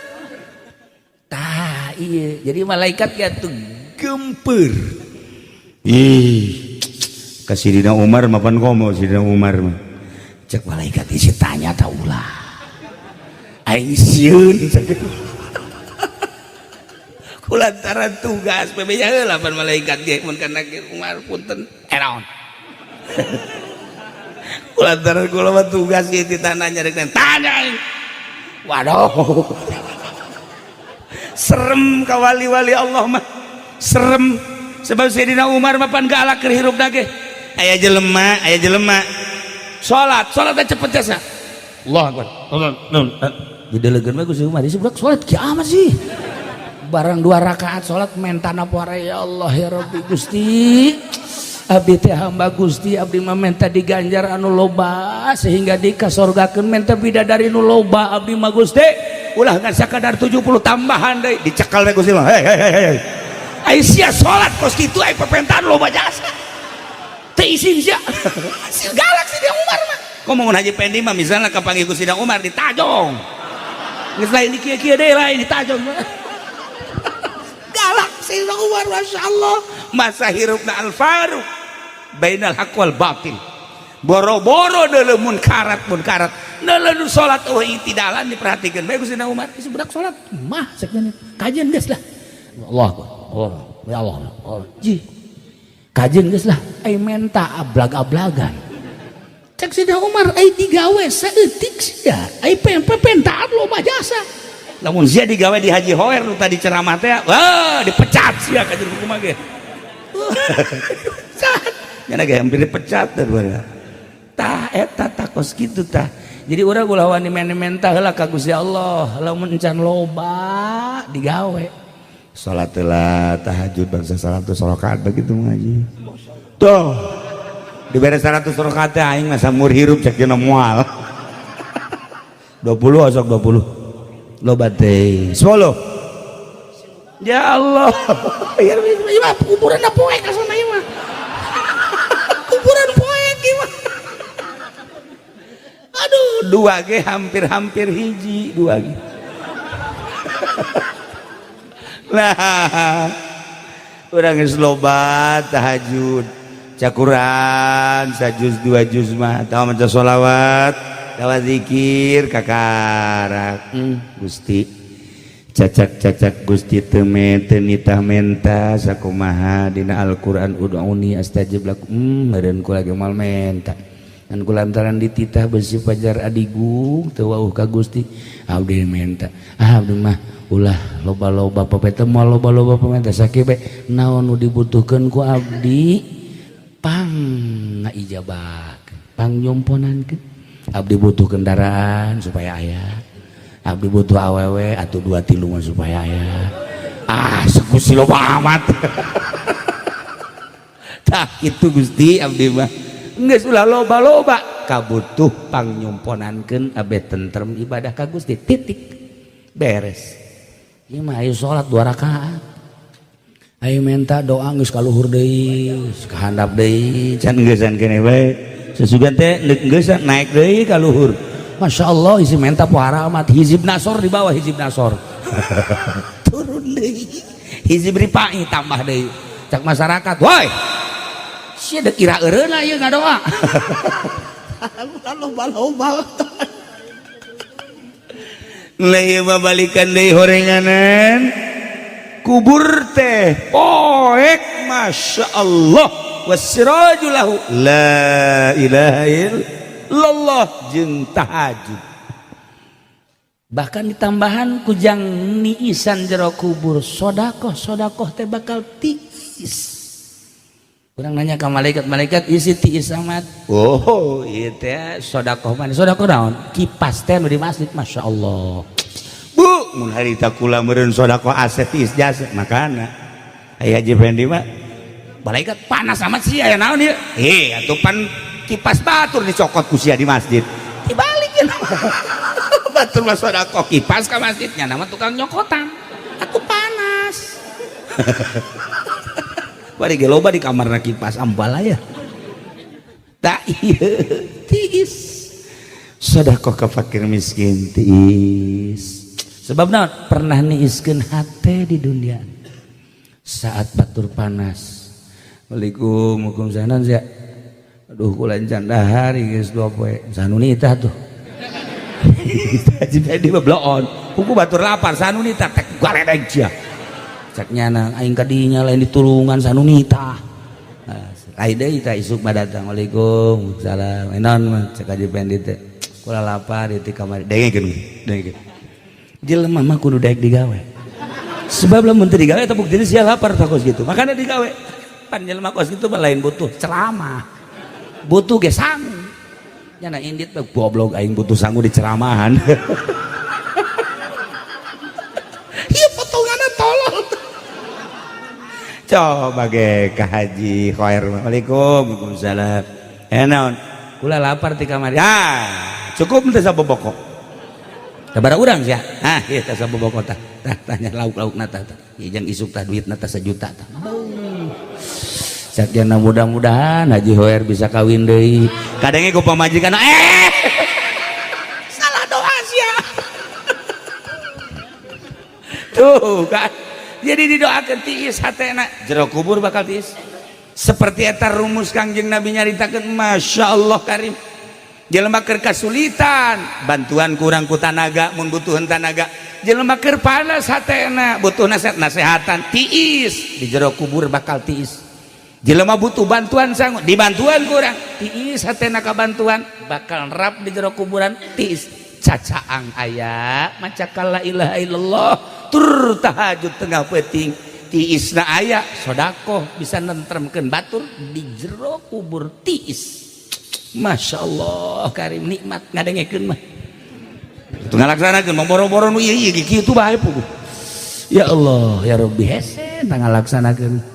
Tah iya, jadi malaikat ya tuh gemper. Ih, ka Sidina Umar mapan komo Sidina Umar mah. Cek malaikat isi tanya ta ulah. Aing sieun kulantaran tugas bebeja heula pan malaikat ge mun kana Umar punten naon. Kulantaran kula mah tugas ieu tanya rek tanya aing. Waduh. Serem ka wali-wali Allah mah. Serem sebab Sayyidina Umar mah pan galak keur hirup ge. Aya jelema, aya jelema. Salat, salat teh cepet jasa. Allah akbar. Didelegeun mah Gusti Umar, isi budak salat kiamat sih. Barang dua rakaat salat mentana poara, ya Allah ya Rabbi Gusti. Abdi teh hamba Gusti, abdi mah menta diganjar anu loba sehingga dikasorgakeun, menta bidadari nu loba abdi mah Gusti. Ulah ngan sakadar 70 tambahan deui, dicekal we Gusti mah. Hei hei hei hei. Ai sia salat kos kitu ai pepentaan loba jasa. Teu isin sia. Si galak si dia Umar mah. Komo mun Haji Pendi mah misalnya kapanggih ku Sidina Umar ditajong. Geus lain di kieu-kieu deui, lain ditajong. Galak Sayyidina Umar, Masya Allah. Masa hirupna al-Faruq bainal haq wal batil. Boro-boro deuleu munkarat munkarat. Deuleu salat eueuh itidalan diperhatikeun bae ku Sidina Umar. Isi budak salat mah cek kajian geus lah. Allah akbar. Allah ya Allah. Allah. Ji. Kajian geus lah ai menta ablag-ablagan. Cek Sidina Umar ai digawe saeutik sia. Ai pentaan loba jasa. Lamun sia digawe di Haji Hoer nu tadi ceramah teh, wah dipecat sia ka jero kumaha ge. Pecat. Nya ge hampir dipecat teh. Tah eta tah kos kitu tah. Jadi urang ulah wani menta heula ka Gusti Allah, lamun encan loba digawe. Salat heula tahajud bangsa 100 rakaat begitu ngaji. Tuh. Dibere 100 rakaat teh aing mah samur hirup cek dina moal. 20 osok 20. Loba teh 10. Ya Allah. Ya mah kuburan poek kasana ieu mah. Kuburan poek ieu mah. Aduh, dua ge hampir-hampir hiji, dua ge. Lah, urang geus loba tahajud, cakuran sajuz dua juz mah, tahu maca sholawat, tawa zikir kakarak. Gusti, cacak-cacak Gusti teu teu nitah menta sakumaha dina Al-Qur'an, ud'uni astajib lakum. Meureun kula ge moal menta ngan kulantaran dititah besi pajar adigung teu wauh ka Gusti, abdi menta. Ah, abdi mah ulah loba-loba papeta, moal loba-loba pamenta, sakieu bae naon nu dibutuhkeun ku abdi pang ngaijabah, pang nyomponankeun. Abdi butuh kendaraan supaya aya, abdi butuh awewe atau dua tilu mah supaya aya. Ah, Gusti, loba amat. Tah itu, Gusti, abdi mah geus ulah loba-loba, kabutuh pang nyomponankeun abe tentrem ibadah ka Gusti, titik, beres. Ieu mah ayo salat dua rakaat, ayo minta doa, geus ka luhur deui, geus ka handap deui. Can geusan keneh bae, sesugan teh geusan naik deui ka luhur. Masya Allah, isi menta pohara amat. Hizib nasor di bawah, hizib nasor turun deui, hizib ripai tambah deui. Cak masyarakat, woi, sia dek ira eureuna ieu ngadoa. Loba-loba lah ieu mah, balikan deui horenganan kubur teh poek. Masya Allah, wasiraju lahu la ilaha illallah jeung tahajud. Bahkan ditambahan kujang niisan jero kubur sodakoh, sodakoh teh bakal tiis. Kurang nanya ke malaikat, malaikat isi tiis amat. Oh, iya teh sodakoh mana, sodakoh naon, kipas teh nu di masjid. Masya Allah. Bu, mun harita kula meureun sodakoh aset tiis jasa makana aya Haji Fendi mah. Malaikat, panas amat sih, aya naon ieu? Eh, atuh pan kipas batur dicokot ku sia di masjid. Dibalikin batur mah sodakoh kipas ke masjidnya, nama tukang nyokotan, aku panas. Bari ge loba di kamarna kipas ambal aya. Tak ieu tiis, sodakoh ka fakir miskin tiis. Sebab naon, pernah niiskeun hate di dunia saat batur panas. Waalaikum, Waalaikumsalam ya. Aduh, kula can dahar geus 2 poe. Sanunita tuh. Haji Fendi mah bloon kuku batur lapar, sanunita tek galedeg sia. Cak nyana, aing kadinya lain ditulungan sanunita. Lain deui tah, isuk mah datang, Waalaikum salam, naon mah? Cek Haji Fendi teh, kula lapar di kamar. Dengekeun, dengekeun, Jelema mah kudu daek digawe, sebab lamun teu digawe eta bukti sia lapar tah kos gitu. Makanya digawe. Pan jelema kos gitu mah lain butuh ceramah, butuh ge sangu. Nyana indit mah goblok, aing butuh sangu di ceramahan. Ieu potonganna tolol. Coba ge ka Haji Khair. Waalaikum, waalaikumsalam, eh naon? Kula lapar ti kamari. Ya cukup teh saboboko. Sabaraha urang sia? Ah, ieu teh saboboko tah, tah tanya lauk-laukna tah, tah ieu jang isuk tah, duitna tah 1 juta tah. Sakiana mudah-mudahan Haji Hoer bisa kawin deui. Kadangnya ku pamajikan, eh, salah doa sia. Tuh kan, jadi didoakan tiis hatena, jero kubur bakal tiis. Seperti eta rumus Kangjeng Nabi nyaritakeun. Masya Allah karim, jelema keur kasulitan bantuan kurang ku tanaga, mun butuhan tanaga. Jelema keur panas hatena, butuh nasihat nasehatan, tiis di jero kubur, bakal tiis. Jelema butuh bantuan sangu, dibantuan kurang, tiis hatena ka bantuan, bakal rap di jero kuburan tiis. Cacaang aya maca la ilaha illallah tur tahajud tengah peuting, tiisna aya. Sodakoh bisa nentremkeun batur di jero kubur tiis. Masya Allah karim, nikmat ngadengekeun mah. Itu ngalaksanakeun mah boro-boro nu ieu ieu kitu bae puguh. Ya Allah ya Rabbi, hese tah ngalaksanakeun.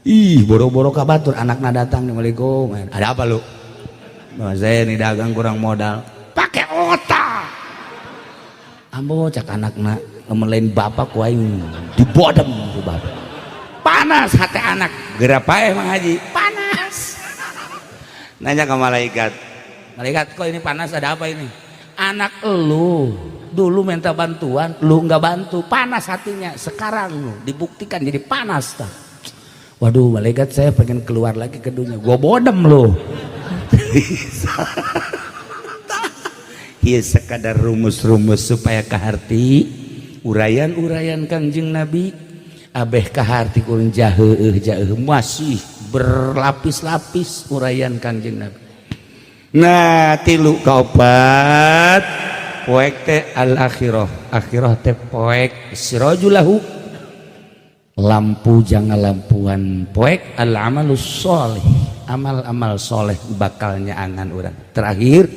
Ih, boro-boro ka batur, anakna datang. Assalamualaikum, ada apa lu? Nah, saya ini dagang kurang modal. Pakai otak. Ambo, cak anakna, lamun lain bapak ku aing dibodem ku bapak. Panas hati anak. Geura paeh, Mang Haji. Panas. Nanya ke malaikat. Malaikat, kok ini panas, ada apa ini? Anak elu Dulu minta bantuan lu nggak bantu, panas hatinya. Sekarang lu dibuktikan jadi panas tah. Waduh, malaikat, saya pengen keluar lagi ke dunia. Gua bodem lu. Ieu sekadar rumus-rumus supaya kaharti uraian-uraian Kangjeng Nabi, abeh kaharti kurang jaheuh jaheuh, masih berlapis-lapis uraian Kangjeng Nabi. Nah, tilu kaopat poek teh al akhirah, akhirah teh poek sirajulahu, lampu jangan lampuan poek al amalus soleh, amal-amal soleh bakalnya angan urang. Terakhir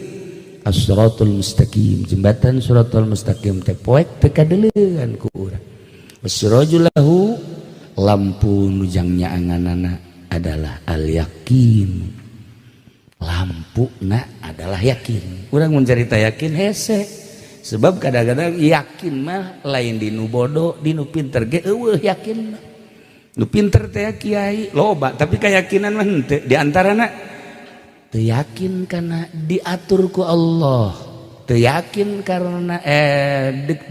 as-siratul mustaqim, jembatan siratul mustaqim teh poek teu kadeleuan ku urang. Sirajulahu, lampu nujangnya anganana adalah al yakin, lampu na adalah yakin. Urang mun carita yakin hese, sebab kadang-kadang yakin mah lain di nu bodoh, di nu pinter ge eueuh yakin mah. Nu pinter teh kiai loba, tapi keyakinan mah henteu. Di antarana teu yakin karena diatur ku Allah, teu yakin karena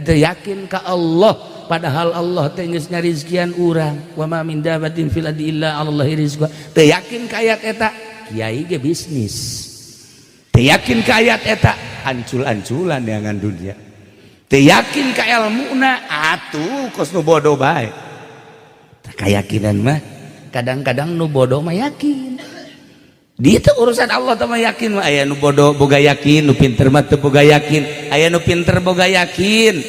teu yakin ka Allah, padahal Allah teh geus ngarizkian urang. Wa ma min dabatin fil ardi illa 'alallahi rizquha. Teu yakin ka ayat eta, kiai ge bisnis. Teu yakin ka ayat eta, ancul-anculan dengan dunia. Teu yakin ka ilmuna, atuh kos nu bodoh bae. Keyakinan mah kadang-kadang nu bodoh mah yakin. Di itu urusan Allah teh mah, yakin mah aya nu bodoh boga yakin, nu pinter mah teu boga yakin. Aya nu pinter boga yakin,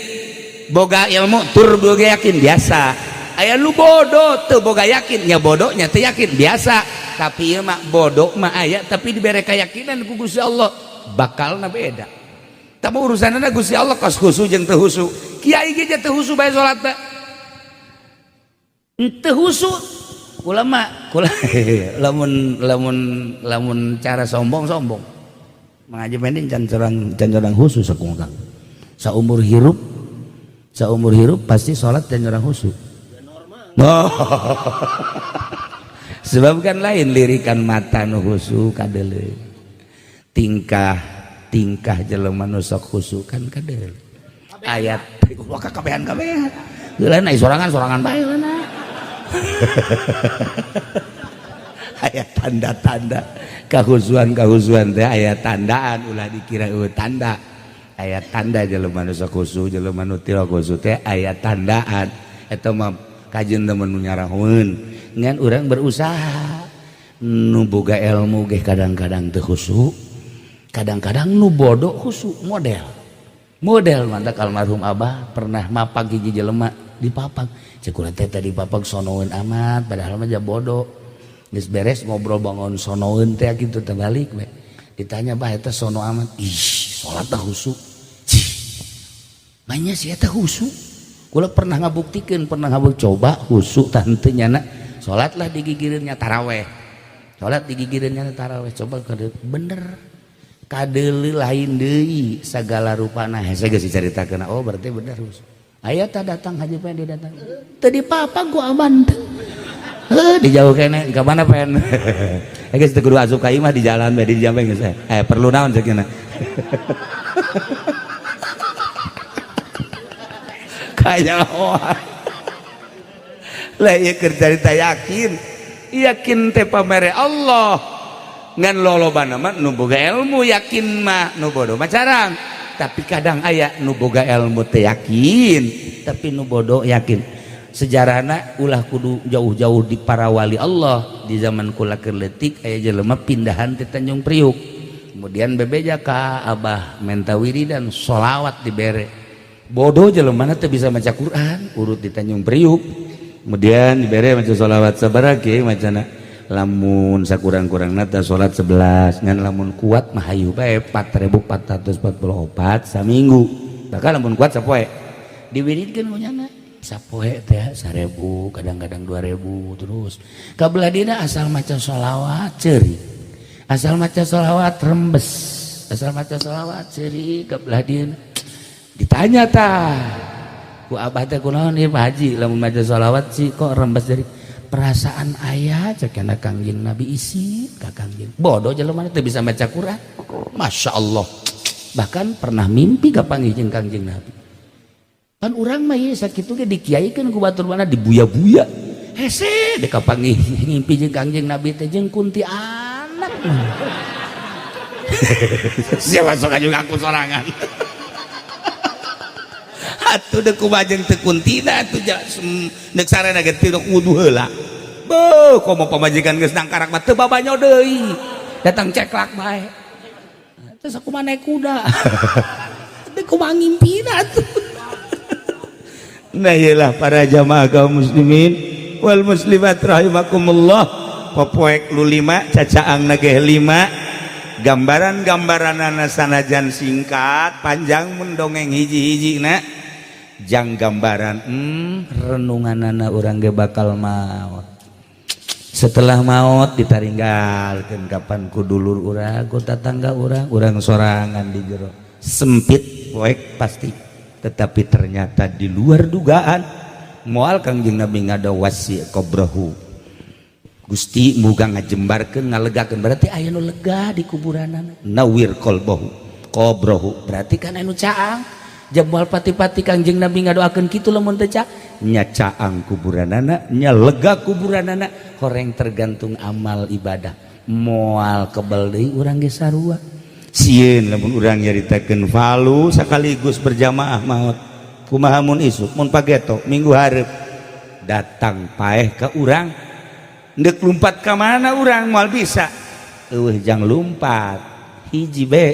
boga ilmu tur boga yakin biasa. Aya nu bodoh teu boga yakin, nya bodohnya teu yakin biasa. Tapi ieu mah bodoh mah aya, tapi dibere keyakinan ku Gusti Allah bakalna beda. Tapi urusanna Gusti Allah kos khusu jeung teu khusu. Kiai ge teu khusu bae salat teh. Teu khusu. Ulama kula lamun lamun lamun cara sombong-sombong. Mengaji pending can corang khusus sakumaha, Kang. Saumur hirup pasti salat can corang khusu. Oh. Sebab kan lain lirikan mata nu khusu kadeuleu. Tingkah tingkah jelema nu sok khusu kan kadeuleu. Ayat wah kabehan kabehan. Heula na sorangan sorangan bae heula. Aya tanda-tanda kahusuan kahusuan teh, aya tandaan, ulah dikira eueuh tanda. Aya tanda jelema nu sok khusu, jelema nu teu khusu teh aya tandaan. Eta mah kajeun temen nu nyarahoeun, ngan urang berusaha. Nu boga ilmu ge kadang-kadang teu khusu, kadang-kadang nu bodoh khusu. Model model mantak almarhum abah pernah mapag hiji jelema dipapag, cek kula teh tadi papag sonoeun amat, padahal mah bodoh. Geus beres ngobrol bangun sonoeun teh kitu teh, balik we ditanya, "Bah, eta sono amat?" "Ih, salat teh khusu." Cih, manya si eta khusu. Kula pernah ngabuktikeun, pernah ngabuk coba khusu tah henteu nyana. Salatlah digigireunnya taraweh, salat digigireunnya taraweh, coba kade bener kadeuleu lain deui sagala rupana. Hese geus dicaritakeun, oh berarti bener khusu. Aya tah datang Haji Pendi, datang teu dipapag ku aman teh. Heuh, dijauh kene ka mana pen eh geus teu kudu asup ka imah, di jalan bae, di jambe geus perlu naon ceukna. Kanyahoan lah ieu keur carita yakin. Yakin teh pamere Allah, ngan lolobana mah nu boga ilmu yakin mah, nu bodoh mah carang. Tapi kadang aya nu boga ilmu teh yakin, tapi nu bodoh yakin. Sejarahna ulah kudu jauh-jauh, di para wali Allah. Di zaman kula keur leutik aya jelema pindahan ti Tanjung Priuk, kemudian bebeja ka abah menta wiridan sholawat, dibere. Bodoh jelema teh bisa maca Quran, urut di Tanjung Priuk, kemudian dibere maca sholawat. Sabaraha kiai macana? Lamun sakurang-kurangna teh salat 11, ngan lamun kuat mah hayu bae 4444 saminggu, bahkan lamun kuat sapoe. Diwiridkeun ku nyana sapoe teh 1000, kadang-kadang 2000. Terus kabelah dina asal maca sholawat ceuri, asal maca sholawat rembes, asal maca sholawat ceuri. Kabelah dina ditanya tah ku abah teh, "Kunaon ieu, Pak Haji, lamun maca sholawat sih kok rembes?" "Dari perasaan ayah," cek kana Kangjeng Nabi, isi ka Kangjeng. Bodoh jelema teh bisa maca Quran, Masya Allah. Bahkan pernah mimpi kapanggih jeung Kangjeng Nabi. Pan urang mah ieu sakitu ge dikiaikeun ku batur mana dibuya-buya. Hese dek kapanggih ngimpi jeung Kangjeng Nabi teh jeung kuntianak. Siapa sok aju ngaku sorangan. Atuh deuk kumaha jeung teu kuntina atuh deuk sarana ge teu wudu heula. Beuh, komo pamajikan geus nangkarak mah teu babanyo deui. Datang ceklak bae. Terus aku mah naik kuda. Deuk kumaha ngimpina atuh. Nah, iyalah para jamaah kaum muslimin wal muslimat rahimakumullah. Popoek lu lima, cacaang nageh lima. Gambaran-gambaran sanajan singkat, panjang mun dongeng hiji-hiji na. Jang gambaran Renunganana urang ge bakal maot. Setelah maut ditaringgalkeun kapan ku dulur urang, ku tatangga urang, urang sorangan di jero. Sempit poek pasti. Tetapi ternyata di luar dugaan, moal Kangjeng Nabi ngada wasi qabrahu. Gusti muga ngajembarkeun, ngalegakeun, berarti aya nu lega di kuburanana. Nawir qalbahu qabrahu. Berarti kan anu caang. Jam moal pati-pati Kangjeng Nabi ngadoakeun kitu lamun teu caang. Nya caang kuburanana, nya lega kuburanana. Horeng tergantung amal ibadah. Moal kebel deui urang ge sarua. Sieun lamun urang nyaritakeun valu sekaligus berjamaah maut. Kumaha mun isuk, mun pageto, minggu hareup datang paeh ke urang, ndek lumpat ka mana urang moal bisa. Eueuh jang lumpat hiji be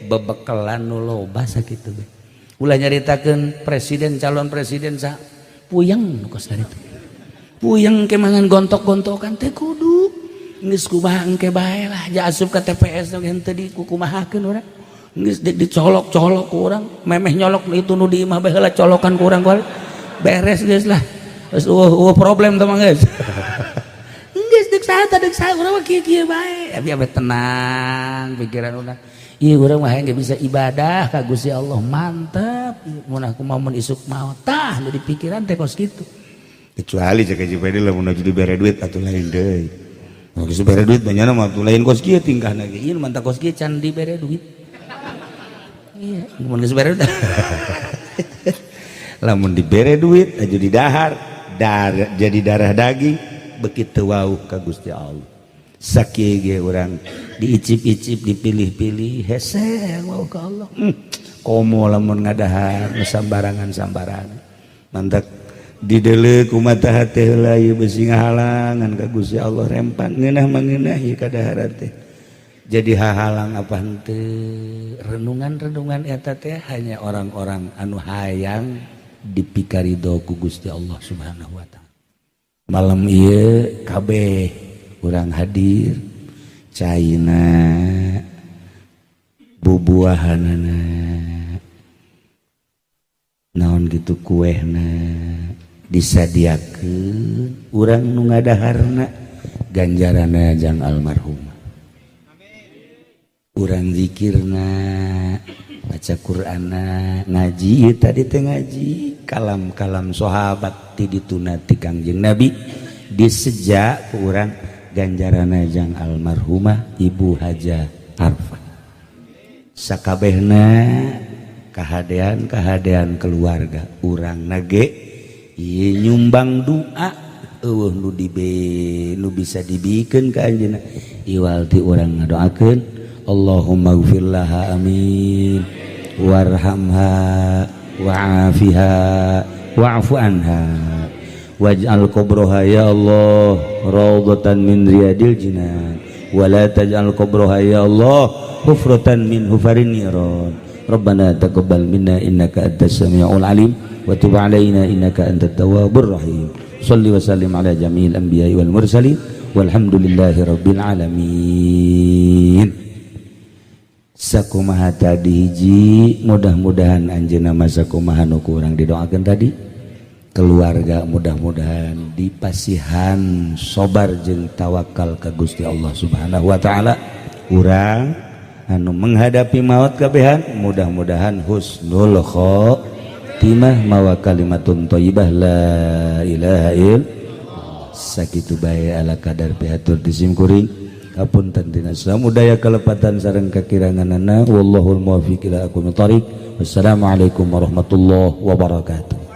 bebekelan nu loba sakitu be. Ulah nyaritakeun presiden, calon presiden sa puyeng nu kos kitu. Puyeng ke mangan gontok-gontokan teh kudu geus kumaha engke bae lah, ja asup ka TPS nu henteu dikukumahakeun urang. Geus dicolok-colok ku urang, memeh nyolok itu nu di imah bae heula colokan ku urang beres geus lah. Geus eueuh problem teh mah geus. Geus deuk saha teh, deuk saha, urang mah kieu-kieu bae. Tapi abe tenang pikiran urang. Ieu urang mah hayang bisa ibadah ka Gusti Allah, mantep. Mun aku mah mun isuk maot tah nu di pikiran teh kos kitu. Kecuali cek JPD lamun aju dibere duit atuh lain deui. Mun geus dibere duit banyana mah atuh lain kos kieu tingkahna ge. Ieu mantap kos kieu can dibere duit. Iya, mun geus bere duit. Lamun dibere duit aju didahar, dar jadi darah daging begitu wau ka Gusti Allah. Sakieu ge urang diicip-icip, dipilih-pilih, hese wau ka Allah. Komo lamun ngadahar nu sambarangan-sambarangan. Mantak didele ku mata hate heula ieu besi ngahalangan ka Gusti Allah, rempan ngeunah mah ngeunah ieu kadaharan teh. Jadi hahalang apa henteu renungan-renungan eta teh hanya orang-orang anu hayang dipikarido ku Gusti Allah Subhanahu wa Ta'ala. Malam ieu kabeh urang hadir caina, bubuahanana, naon gitu, kuehna disadiakeun, urang nu ngadaharna ganjaranna jang almarhum. Urang zikirna, baca Qur'anna, ngaji tadi teh, ngaji kalam-kalam sahabat ti dituna ti Kangjeng Nabi, disejak ku urang, ganjaranna jang almarhumah Ibu Haja Arfah. Sakabehna kahadean-kahadean keluarga urang nage ieu nyumbang doa, eueuh nu dibe nu bisa dibikeun ka anjeunna iwal ti urang ngadoakeun. Allahumma gfir laha, amin, warhamha wa'afiha wa'fu anha waj'al qabroha ya Allah raudhatan min riyadil jinan wa la taj'al qabroha ya Allah hufratan min hufarin niran. Rabbana taqabbal minna innaka antas samiul alim wa tub alaina innaka antat tawwabur rahim. Salli wa sallim ala jami'il anbiya'i wal mursalin walhamdulillahi rabbil alamin. Sakumaha tadi hiji, mudah-mudahan anjeunna masa kumaha nu kurang didoakeun tadi, keluarga mudah-mudahan dipasihan sobar jeung tawakal ka Gusti Allah Subhanahu wa Taala. Urang anu menghadapi maut kabehan mudah-mudahan husnul khotimah mawa kalimatun thayyibah la ilaha ill. Sakitu bae ala kadar pihatur di sim kuring. Hapunten tina samudaya kalepatan sareng kakiranganana. Wallahul muwaffiq ila aqwamit thoriq. Wassalamualaikum warahmatullahi wabarakatuh.